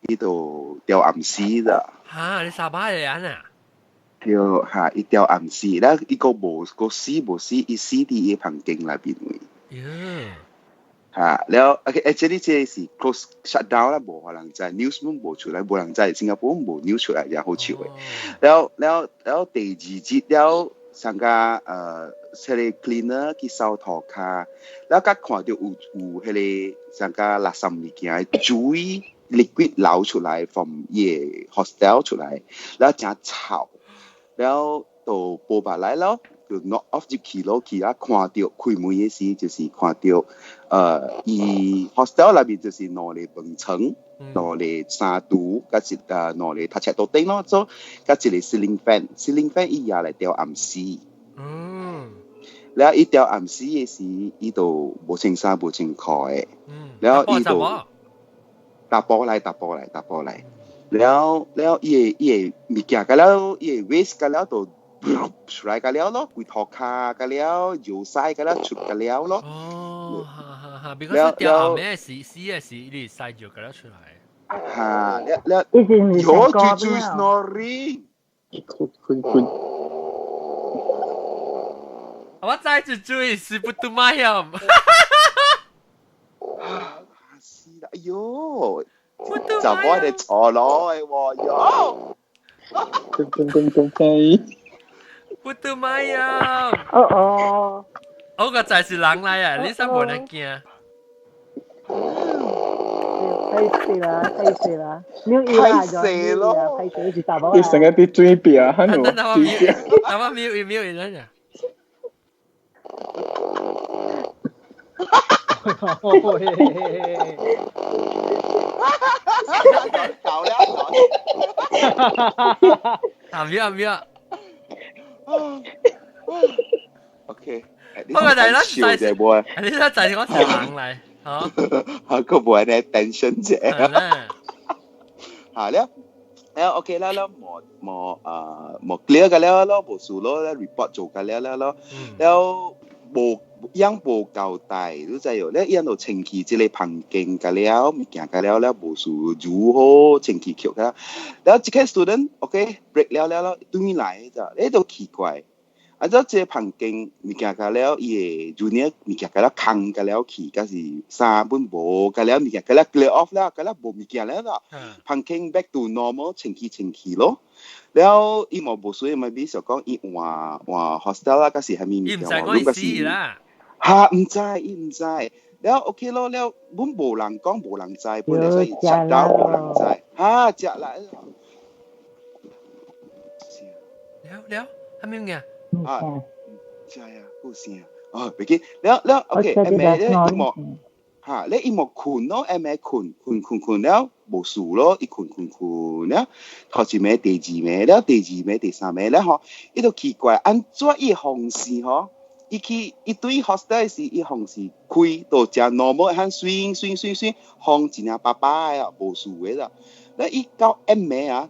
伊就吊暗死啦。嚇！你沙巴的人啊？對嚇，伊吊暗死，了伊個無個死無死，伊死佇伊房間內面位。嚇，了，OK，這裡這個是 close shut down 啦，無人知，news 攏無出來，無人知，新加坡無 news 出來，也好笑的。了了了，第二日了，上個彼個 cleaner 去掃塗跤，了佮看到有有彼個上個垃圾物件水 liquid 流出來，from 伊個 hostel 出來，了誠臭。了就報白來咯，就 knock off 入去咯，去啊看到開門的時，就是看到，伊 hostel 內面就是兩個門床，兩個衫櫥，佮一兩個讀冊桌頂咯，做佮一個 ceiling fan，ceiling fan 伊也來吊暗死。了伊吊暗死的時，伊就無穿衫無穿褲的。了伊就查埔來查埔來查埔來。了了，伊個伊個物件，甲了伊個 waste 甲了就出來甲了咯，規塗跤甲了，油屎甲了出甲了咯。哦，哈哈哈！比如說掉後面是死的是，你屎就甲了出來。哈，了了，有豬豬 snoring。困困困。我知豬豬是不拄馬呀。死啦！哎喲〜就我哋坐落去喎，喲！咚咚咚咚飛。不拄馬呀！哦哦。我個仔是人來啊，你啥無人驚？歹勢啦，歹勢啦，你歹勢咯，歹勢是查某。你成日啲嘴邊啊，喺度。等我瞄，等我瞄一瞄一下。搞了，啊瞄啊瞄。 OK。不過但係咱笑者無？你睇就係我是人來，嚇。嚇，個無安尼 tension 者。嚇了，了 OK 啦，了無無啊無 clear 個了咯，無事咯，report 做個了了咯，了無樣無交代，你知哦？了伊就清氣這個房間個了，物件個了了無事如何清氣卻個，了這個 student OK break 了了了，轉來咋？你都奇怪。啊！這這個房間物件個了，伊個 junior 物件個了空個了去，抑是衫本無個了物件個了 clear off 了，個了無物件了啦。房間 back to normal 清氣清氣咯。了伊嘛無需要咪比想講伊換換 hostel 啦，抑是啥物物件？伊毋知講伊死啦。哈，毋知，伊毋知。了 OK 咯，了阮無人講，無人知，本來所以食到無人知。哈，食啦。了了，啥物物啊，知啊，有聲哦，別緊，了了，OK，下暝咧伊莫哈，咧伊莫睏咯，下暝睏睏睏睏了無事咯，伊睏睏睏了，頭一暝、第二暝了，第二暝、第三暝了吼，伊就奇怪，按怎伊風扇吼，伊去伊對 hostel 時，伊風扇開都誠 normal，遐swing swing swing swing，風真正巴巴的啊，無事的啦，了伊到暗暝啊。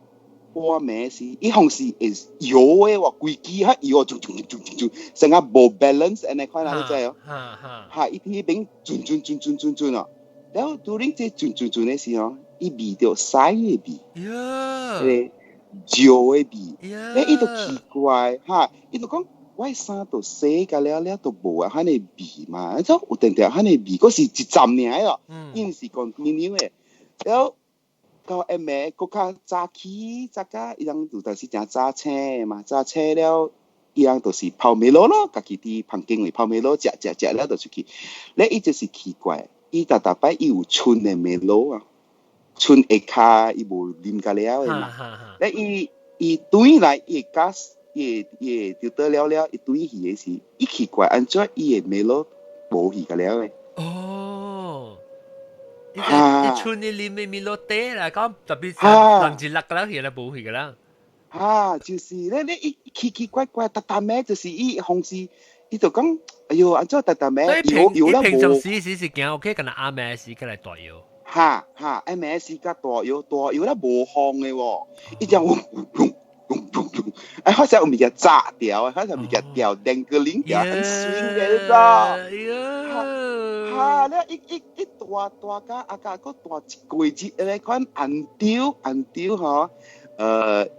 半暝時，伊風扇會搖的喎，規支較搖，轉轉轉轉轉，成個無 balance 按呢款啦，你知哦？哈，伊佇彼邊轉轉轉轉轉轉哦，了 during 這轉轉轉的時候，伊味著屎的味，彼個尿的味，咧伊就奇怪，哈，伊就講我的衫都洗甲了了都無啊，彼个味嘛，怎有定定彼个味，閣是一陣爾咯，伊毋是 continue 的，了。到暗暝，閣較早起，早甲伊人有當時誠早醒的嘛，早醒了，伊人就是泡 Milo 咯，家己佇房間裡泡 Milo，食食食了就出去。咧伊就是奇怪，伊逐逐擺伊有剩的 Milo 啊，剩下跤伊無啉甲了的嘛。咧伊伊對來伊 gas 伊伊就得了了，伊對去的時，伊奇怪按怎伊的 Milo 無去甲了的。哦，伊剩你啉的 Milo 茶啦，講特別人一落個了去啦，無去個啦。啊，就是咧，你伊奇奇怪怪，逐逐暝就是伊風是，伊就講，哎喲，按怎逐逐暝搖搖了無？平常時時是驚 OK，敢若暗暝時過來大搖。哈哈，暗暝時較大搖大搖了無風的喎，伊就嗡嗡嗡嗡嗡，哎，好像有物件炸掉，好像物件掉電個鈴掉，很水的，你知道？哈，咧伊伊伊大大甲阿甲閣大一個月咧，款按丟按丟吼。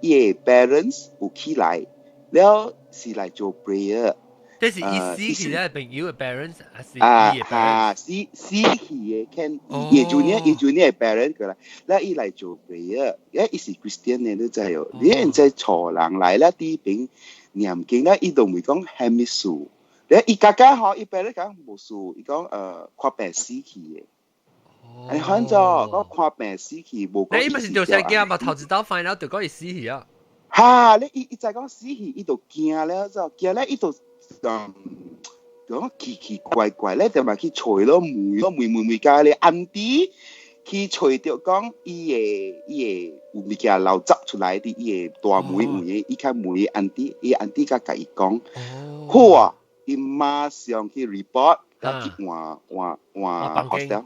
伊的 parents 有起來，了是來做 prayer。這是伊死去的朋友的 parents，還是伊的 parents？啊，死死去的，看伊 junior 伊 junior 的 parent 過來，了伊來做 prayer，因伊是 Christian 的，你知哦？你現在錯人來了，佇邊念經了，伊都會講蝦米事？了伊家家吼，伊 parents 講無事，伊講看病死去的。哎，反正我看病死去，無講。你咪是做啥驚嘛？頭一刀 find out 就講伊死去啊！哈！你伊伊再講死去，伊就驚了，就驚了，伊就講奇奇怪怪咧，就嘛去揣咯，問咯，問問問家咧，暗啲去揣著講，伊會伊會有物件流汁出來佇伊的大門位，伊較問安迪，伊安迪較共伊講，好啊，伊馬上去 report，去換換換 hostel。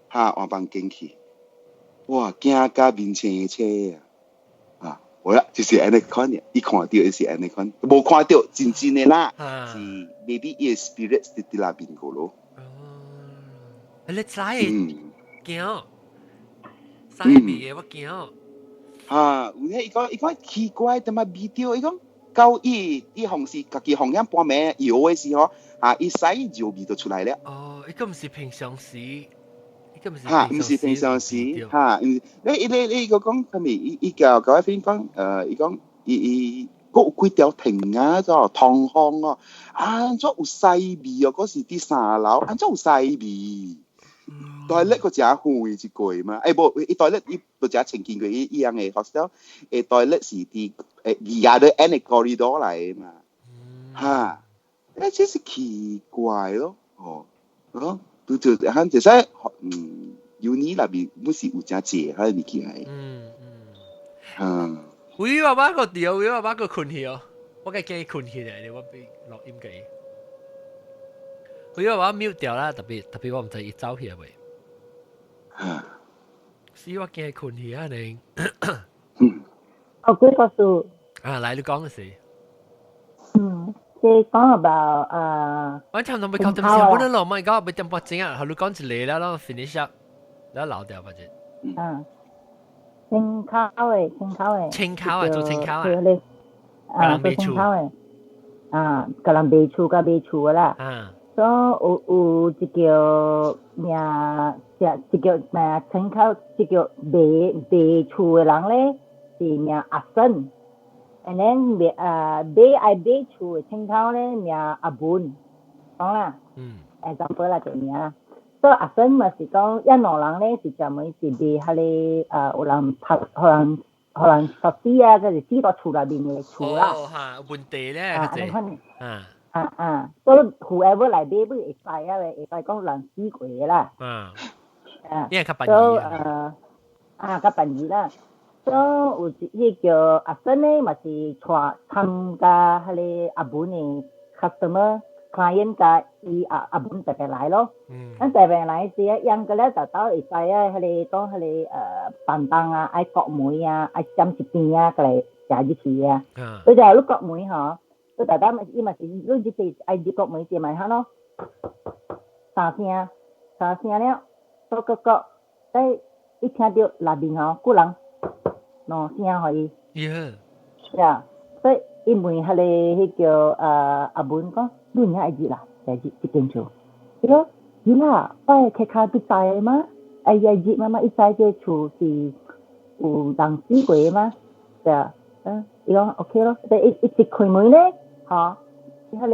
哈，換房間去，哇，驚甲面青青啊！啊，好啦，就是按呢款的，伊看著就是按呢款，無看著真真的啦，是 maybe 伊的 spirit 佇佇內面過咯。哦，你知？驚，啥味的我驚。啊，有影伊講伊講奇怪，怎麼味著？伊講到伊伊紅是家己紅影半暝搖的時候，啊，伊洗就味就出來了。哦，伊個毋是平常時。哈，毋是平常時，哈，你你你個講啥物？伊伊叫甲我 friend 講，伊講伊伊閣有幾條藤啊，做通風哦，啊，怎有屎味哦？嗰時佇三樓，按怎有屎味？toilet 閣誠遠一個嘛，欸無，伊 toilet 伊都誠清潔過伊伊樣的 hostel，欸 toilet 是佇欸 the other end 的 corridor 來的嘛，哈，欸這是奇怪咯，哦，哦。拄就喊就使，uni 內面本是有誠濟彼個物件的。嗯嗯。啊。有爸爸個對，有爸爸個困去哦，我該驚伊困去咧，我俾錄音機。有爸爸 mute 掉啦，特別特別我毋知伊走去未。啊。是我驚伊困去啊你。哦，幾個數。啊，來你講嘅是。嗯。即講 about 啊，我差唔多欲九點先，本來落咪講欲點半鐘啊，後你講一個了，咯 finish up，了留掉或者。嗯，清口的，清口的。清口啊，做清口啊。啊，做清口的。啊，共人賣厝佮買厝的啦。啊。所以有有一個名，一個名清口，一個賣賣厝的人咧，是名阿生。And then 買啊買愛買厝的清口咧名阿文，講啦，example 啦，就名啦。所以阿生嘛是講，一兩人咧是專門是賣彼個啊，有人拍，予人予人殺死啊，就是死佇厝內面的厝啦。哦，哈，問題咧，啊，按呢款。啊。啊啊，所以 whoever 來買，會知啊，會知講人死過的啦。啊。啊。因為較便宜啊。啊，較便宜啦。所以有一彼叫阿生咧，嘛是帶參加彼個阿文的 customer client 共伊阿阿文特別來咯。咱特別來時啊，用個了就到會知啊，彼個講彼個房東啊，愛割門啊，愛閃一邊啊，過來食入去啊。佢就你割門吼，你逐當伊嘛是你入去愛入割門時嘛會咯，三聲三聲了，割割割，再一聽著內面吼，有人。兩聲予伊，呀，所以伊問彼個彼叫阿文講，你有影會入啦？會入這間厝？伊講入啦，我的客卡都知的嗎？哎呀入嘛嘛，伊知這厝是有人死過的嗎？對啊，嗯，伊講 OK 咯，伊伊一開門咧，吼，彼個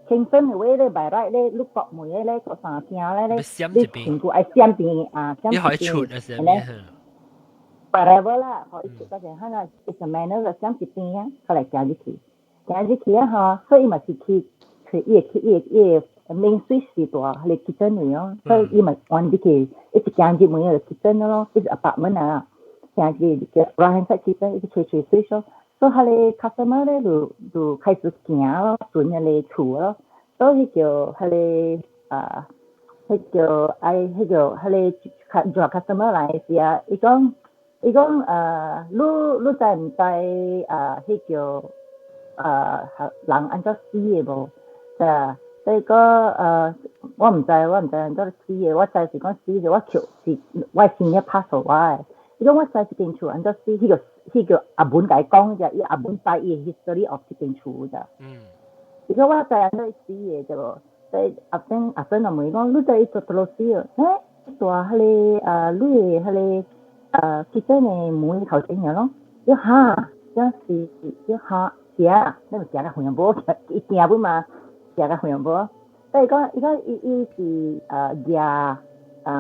清真的話咧，by right 咧，你割門的咧，割三聲咧咧，你全部愛閃邊啊，閃一邊，伊予出啊，閃邊。Whatever 啦，嗬，伊出嗰陣，可能 it's a manner 就響一邊啊，佢來行入去，行入去啊，嗬，所以伊嘛是去，去伊會去伊個 main switch 是大，彼个 kitchen 位哦，所以伊嘛按入去，一直行入門就 kitchen 咯，伊是 apartment 啊，行入去 right hand side kitchen，伊去吹吹 switch 咯，所以彼个 customer 咧就開始行咯，巡彼個厝咯，所以叫彼個啊，彼叫愛彼叫彼個做 customer 來時啊，伊講。伊講你知毋知啊？彼叫人按怎死的無？啊，所以講我毋知按怎死的，我知是講死的，我抾是我先個拍數我的。伊講我知這間厝按怎死，彼個阿文共伊講者，伊阿文知伊的 history of 這間厝者。伊講我知按怎死的對無？所以阿珍就問伊講，你知伊做倒落死的？欸，大彼個啊，你的彼個。kitchen 的門頭前爾咯，伊哈，這是伊哈是啊，你咪行較遠無？伊行本嘛，行較遠無？所以講，伊講伊是舉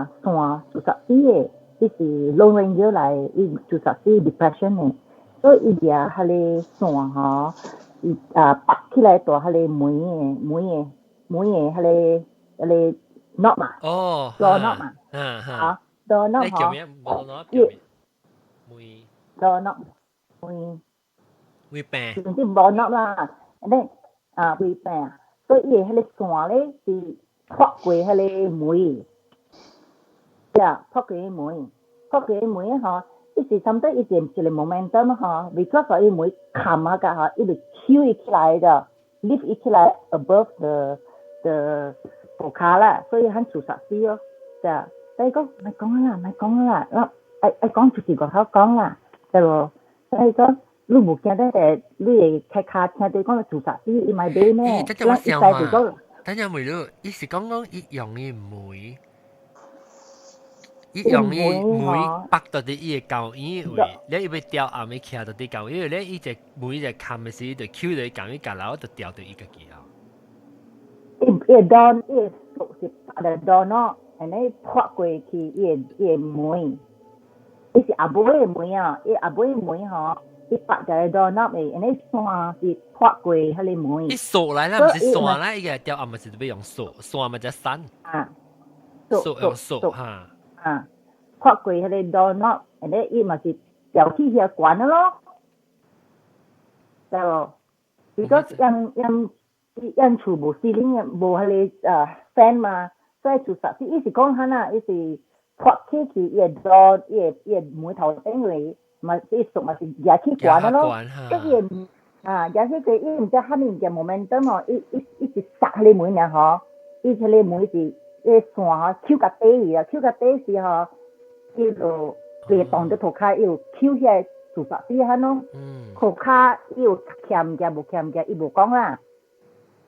線自殺死的，伊是 Lone Ranger 來，伊自殺死 depression 的，所以伊舉彼个線吼，伊拔起來大彼个門的彼个 knob 嘛，door knob 嘛，啊。door knob 叫咩？無 knob 叫咩？門 door knob 門會病，總之無 knob 啦，你啊會病，所以伊的彼个線咧是破過彼個門，呀，破過門，破過門吼，伊是差不多伊是一個 momentum 吼，because 伊門冚啊個吼，伊就抽伊起來的，lift 伊起來 above the 塗跤啦，所以很自殺死咯，對啊。所以講，莫講啦，莫講啦，我愛愛講出去外口講啦，對無？所以講，你無驚得你會開卡聽著講自殺死，伊嘛買咩？等陣我想話，等陣問你，伊是講講伊用伊門，伊用伊門拔到佇伊的舊院位，你伊欲吊暗暝徛到佇舊院，你伊隻門一冚的時，就抾佇舊院閣樓，就吊到伊家己啊。伊伊 door 伊鎖是拔的 door 喏。按呢破過去，伊的門，伊是阿母的門啊，伊阿母的門吼，伊拔一個 door knob 的，按呢線是破過彼个門。伊鎖來啦，毋是線啦，伊個吊暗暝是欲用鎖，線嘛才散。啊，鎖用鎖哈。啊，破過彼個 door knob，按呢伊嘛是吊起遐懸的咯，知無？如果因因因厝無 ceiling 無彼个fan 嘛。所以自殺死，伊是講哈呐，伊是破起去，伊的 door，伊的門頭頂位，嘛伊屬嘛是舉起懸的咯。即伊的啊，舉起個伊毋知蝦米物件 momentum 吼，伊伊伊是殺彼个門爾吼，伊彼个門是伊線吼，抾甲底去啊，抾甲底時吼，伊就袂動佇塗跤，伊有抾起來自殺死哈咯。塗跤伊有徛物件無徛物件，伊無講啦。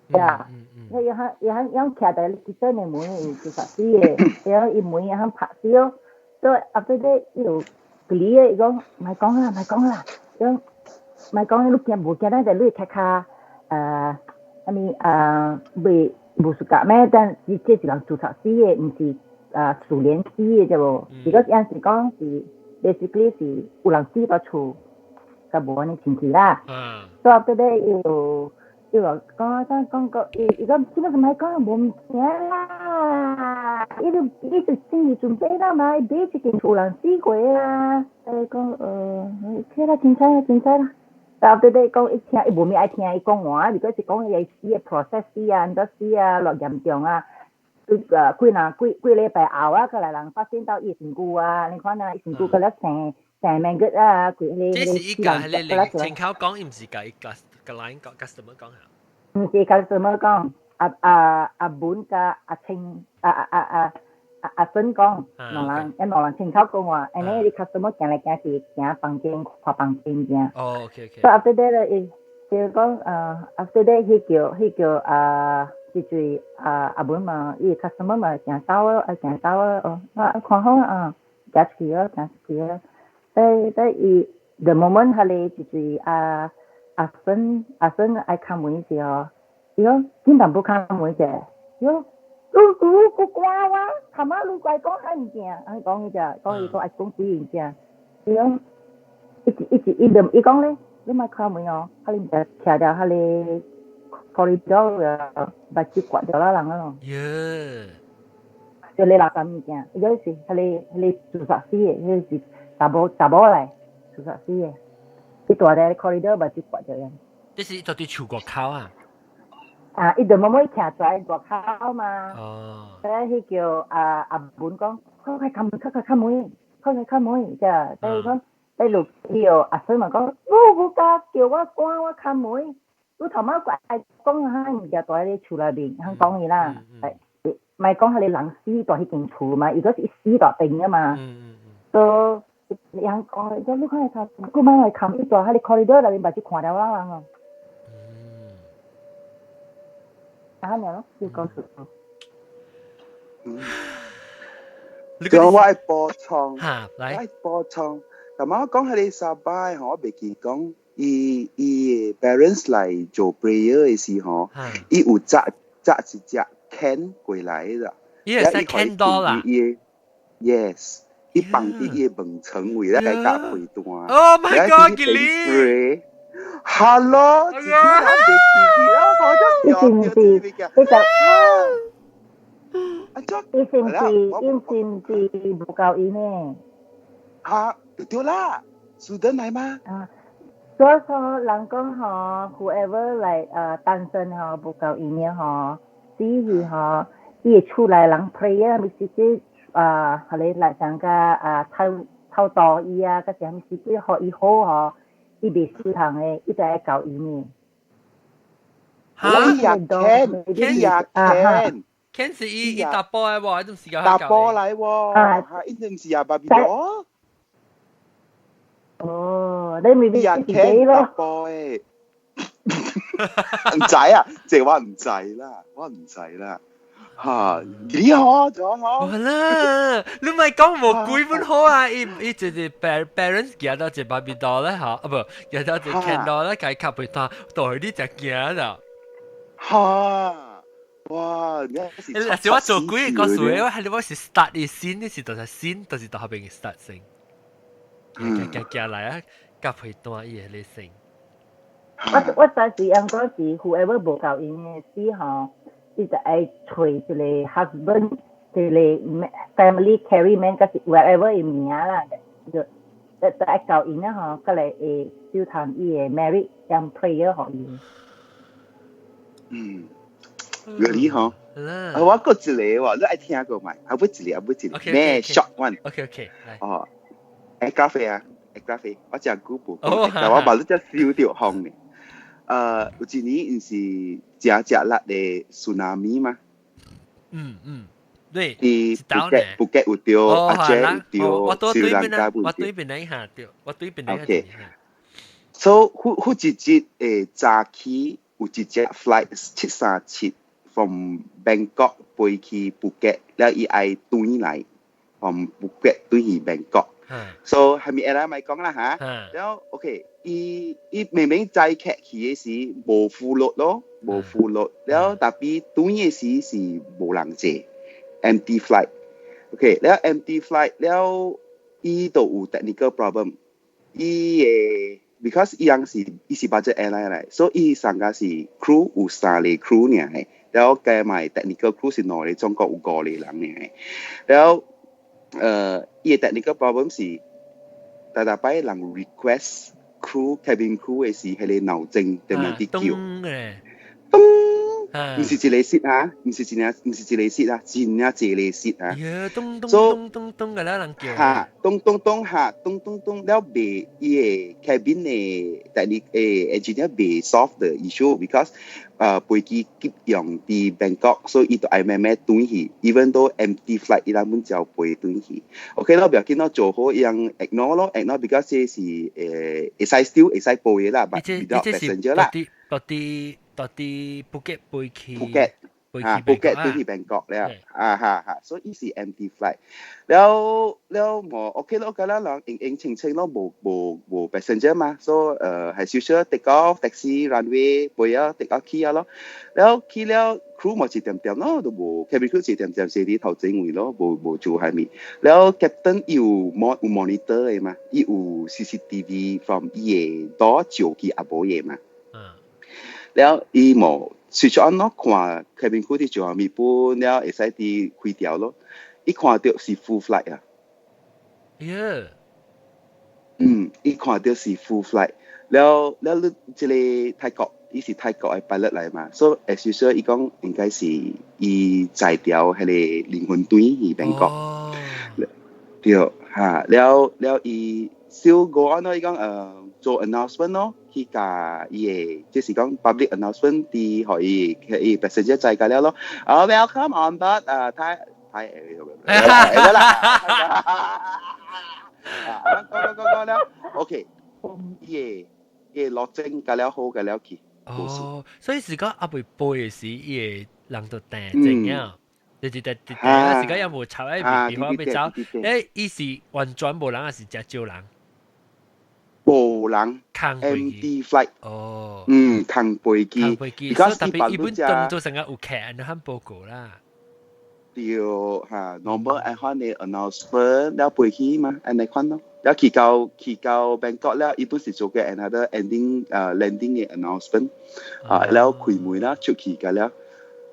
呀，伊伊響伊響徛佇 kitchen 的門有自殺死的，然後伊門伊響拍死咯。所以後尾伊有距離的，伊講莫講啦，莫講啦，伊講莫講，你驚無驚咱就你較較啥物袂無 suka 咩？但是這是人自殺死的，毋是自然死的對無？如果有時講是 basically 是有人死佇厝，較無按呢清氣啦。所以後尾伊有。伊話講講講講，伊伊講這個是莫講無物件啦，伊就伊就心理準備啦嘛，伊買一間厝人死過啊。伊講OK 啦，凊彩啦，凊彩啦。後尾講伊聽，伊無咩愛聽伊講話，如果是講伊死的 process 死啊，按怎死啊，偌嚴重啊，幾幾若幾幾禮拜後啊，閣來人發現到伊身軀啊，你看啊，伊身軀閣了生生 maggot 啊，規个。這是伊共彼个親口講，伊毋是共伊個個 line 講 customer 講下。毋是 customer 講，阿阿阿文佮阿清阿阿阿阿阿阿孫講，兩人因兩人親口講話，按呢你 customer 行來行去，行房間看房間爾。哦，OK。所以 after that 咧，伊就講after that 彼叫啊，就是阿阿文嘛，伊 customer 嘛行走啊，行走啊，哦，啊看好啊，行出去啊，行出去啊。但但伊 the moment 彼个就是阿孫阿孫愛敲門時候，伊講緊淡薄敲門者，伊講你你閣趕我，頭仔你怪講啥物件？按呢講伊只，講伊講愛講幾物件，對，一直一直伊就伊講咧，你莫敲門哦，可能就徛掉彼個 corridor 目睭割掉啦人咯。耶！就你垃圾物件，伊個是彼個自殺死的，彼個是查某查某來自殺死的。伊蹛佇 corridor 目睭割掉樣。這是到佇厝外口啊？啊，伊就慢慢徛出來外口嘛。哦。所以彼叫阿阿文講，快快敲門，快快敲門，快快敲門，這，所以講，你落去哦，阿水嘛講，無無敢叫我關我敲門，你頭仔愛講啥物件蹛佇厝內面，通講伊啦，莫講彼個人死佇彼間厝嘛，伊閣是死佇邊啊嘛。所以伊通講，伊講你看會敲，閣莫來敲，伊蹛彼個 corridor 內面目睭看著我人哦。啊，咯，就講出。嗯。仲我愛補充，嚇，來，愛補充。但我講彼個沙巴吼，我袂記講，伊伊 parents 來做 prayer 的時候，伊有紮紮一隻 can 過來啦。伊會使 candle 啦。伊 yes，伊放佇伊的門床位咧，來夾被單。 Oh my God！吉利。 Hello，自己人袂記記啦，我伊是毋是？彼個？伊是毋是？伊是毋是無夠伊呢？啊，對啦，蘇登來嗎？啊，所以說人講吼，whoever 來單身吼，無夠伊呢吼，死去吼，伊會出來人 prayer，咪是這啊，彼個來上個啊偷偷渡伊啊，抑是啥物事，予伊好吼，伊袂死通的，伊就愛交伊呢。哈，Ken，Ken 呀 Ken。 Ken 是伊伊查埔的無？伊種時間查埔來喎，啊，伊種是啊，芭比囉。哦，你咪咪是 Ken 查埔的。唔知啊，這我唔知啦，我唔知啦。嚇，幾好咗嗬？好啦，你咪講無鬼本好啊！伊伊就是 parents 行到一芭比 doll 咧嚇，啊不，行到一 candle 咧，共伊磕被單，對你就驚啦。嚇！哇！你是我做鬼個數，我係我是 start 的先，你是就是先，就是到後邊 start 先。行行行來啊，夾被單伊個咧先。我我當時應該是 whoever 無夠𪜶的死吼，伊就愛揣一個 husband，一個 family carry man，抑是 whatever 伊名啦，就就愛交𪜶啊吼，過來會收堂伊的 marriage 將 prayer 予伊。嗯，really 吼？啊，我閣一個喎，你愛聽過未？啊，不一個，啊，不一個，咩 short one？ OK，哦，愛咖啡啊，愛咖啡，我真久無講，但我嘛你才收著風呢。有一年毋是誠食力的 tsunami 嗎？嗯嗯，對。佇布吉布吉有著，阿姐有著，斯里蘭卡我對邊那下著，我對邊那下。 OK，so 忽忽一日誒早起有一隻 flight 737 from Bangkok 飛去布吉，了伊愛轉來，from 布吉轉去 Bangkok。So 係咪 airline 咪講啦嚇？了 OK，伊伊明明載客去的時無符錄咯，無符錄，了 tapi 轉的時是無人坐，empty flight。OK，了 empty flight 了，伊都有 technical problem，伊的 because 伊人是伊是 budget airline 來，所以伊上個是 crew 有三個 crew 爾，了加埋 technical crew 是兩個，總共有五個人爾，了。伊的 technical problem 是，逐逐擺人 request crew cabin crew 的時，彼個鬧鐘點樣佇叫？咚！毋是一個 seat 啊，毋是一個，毋是一個 seat 啊，真正濟個 seat 啊。咚咚咚咚咚個了人叫。哈，咚咚咚哈，咚咚咚了袂伊個 cabin 的 technic 誒 engineer 袂 solve the issue because 飛機急用佇 Bangkok，所以伊就愛慢慢轉去，even though empty flight 伊人阮照飛轉去。OK 咯，不要緊咯，做好伊人 ignore 咯，ignore because 這是會使 still 會使飛的啦，but without passenger 啦。到佇到佇布吉飛去。布吉。啊，布吉飛去 Bangkok 了，啊哈哈，所以伊是 empty flight。了了無 OK 咯，個啦人應應清清咯，無無無 passenger 嘛，所以係少少 take off taxi runway 背啊 take off 去啊咯，了去了 crew 嘛一點點咯，都無 cabin crew 一點點是佇頭前位咯，無無做蝦米。了 captain 伊有 monitor 的嘛，伊有 CCTV from 伊的桌照去也無嘢嘛。了伊無 switch on 咯，看 cabin crew 佇做蝦米本，了會使佇開掉咯。伊看到是 full flight 啊。耶。嗯，伊看到是 full flight，了了你這個泰國，伊是泰國的 pilot 來嘛，所以 as usual 伊講應該是伊載掉彼個靈魂轉去英國。對，哈，了了伊 still go on 咯，伊講做 announcement 咯，去共伊的，就是講 public announcement 佇予伊伊 passenger 知個了咯。啊，welcome on board 啊，泰泰來啦，啊，講講講講了，OK，伊的伊落整個了好個了去。哦，所以是講阿未飛的時，伊會人就訂正啊。就是特特啊，是講有無插喺地方欲走，伊是完全無人，還是誠少人？無人，empty flight。哦，嗯，空飛機，空飛機，所以特別伊本當做成個有客人喊報告啦。對，嚇，normal 按款的 announcement 了飛去嘛，按呢款咯。了去到去到 Bangkok 了，伊本是做個 another ending landing 的 announcement，啊，了開門啦，出去個了。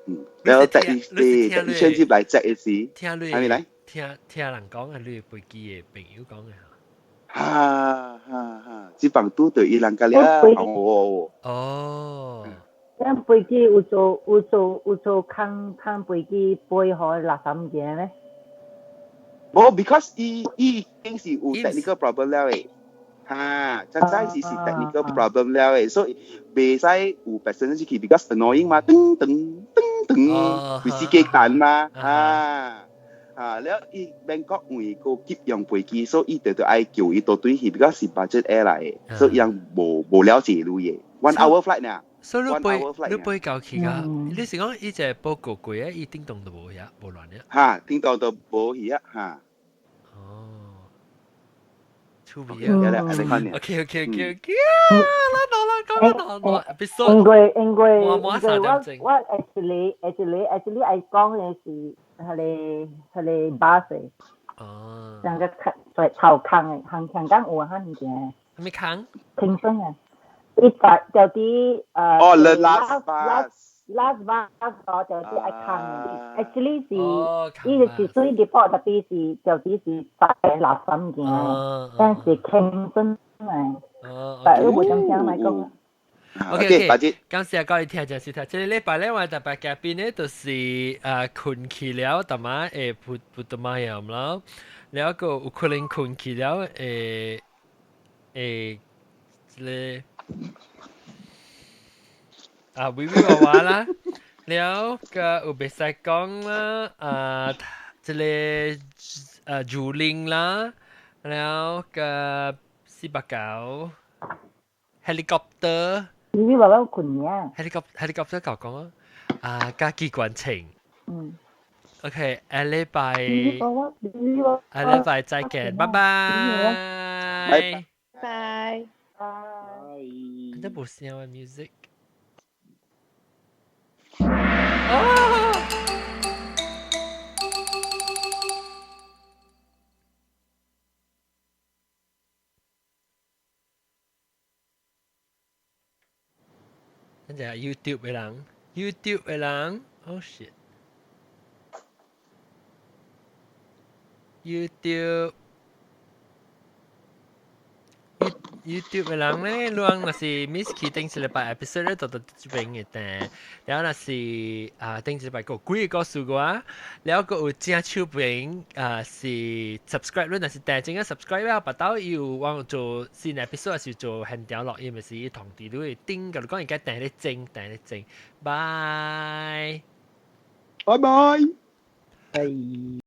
嗯，了第一第第先入來接的時，聽你，係咪來？聽聽人講啊，你飛機的朋友講的。哈哈哈！這房拄著伊人家了，哦哦。咱飛機有做有做有做空空飛機飛予垃圾物件咧？無，because 伊伊已經是有 technical problem 了的。哈，真真是是 technical problem 了的，所以袂使有 passenger 去，because annoying 嘛，噔噔噔噔，會司機等嘛，啊。啊，了伊 Bangkok 因為閣急用飛機，所以伊就愛叫伊倒轉去，because 是 budget airline，所以人無無了解路嘢。One hour flight 呢？所以你飛你飛到去噶，你是講伊隻報告過啊？伊叮當都無遐，無亂嘅。哈，叮當都無去啊，哈。哦，趣味啊！OK OK OK OK 啊！啦啦啦，講啦啦，別說。因為因為因為我我 actually actually actually 愛講的是。彼个彼个巴士，哦，兩個在頭空的，行香港有啊，物件。啥物空？聽說啊，伊在就佇哦，the last bus。 last bus 哦，就佇愛空的，actually 是，伊是水 depot 特別是就佇是擺垃圾物件，但是輕鬆的，但係無點聲來講。 OK OK，感謝各位聽眾收聽。這個禮拜咧，我特別嘉賓咧，就是睏去了，淡仔會噗噗淡仔鹽咯，了個有可能睏去了會會這個啊微微娃娃啦，了個有袂使講啦，啊這個竹林啦，了個489 helicopter。你話我睏啊？helicopter 夠講啊，啊加機關槍。嗯。 OK，下禮拜，下禮拜再見，拜拜。拜拜。拜。你無聲嘅 music。啊！等陣 YouTube 的人，YouTube 的人，Oh shit！YouTube YouTube 的人咧，你若是 miss 去頂一禮拜 episode 咧，就到這邊嘅訂。然後若是啊頂一禮拜個幾個告訴我，然後閣有正手邊啊是 subscribe，你若是訂正個 subscribe 啊，別到有我做新 episode 是做現條錄音，是通知你會頂，佮你講應該訂咧整，訂咧整，拜拜拜，拜。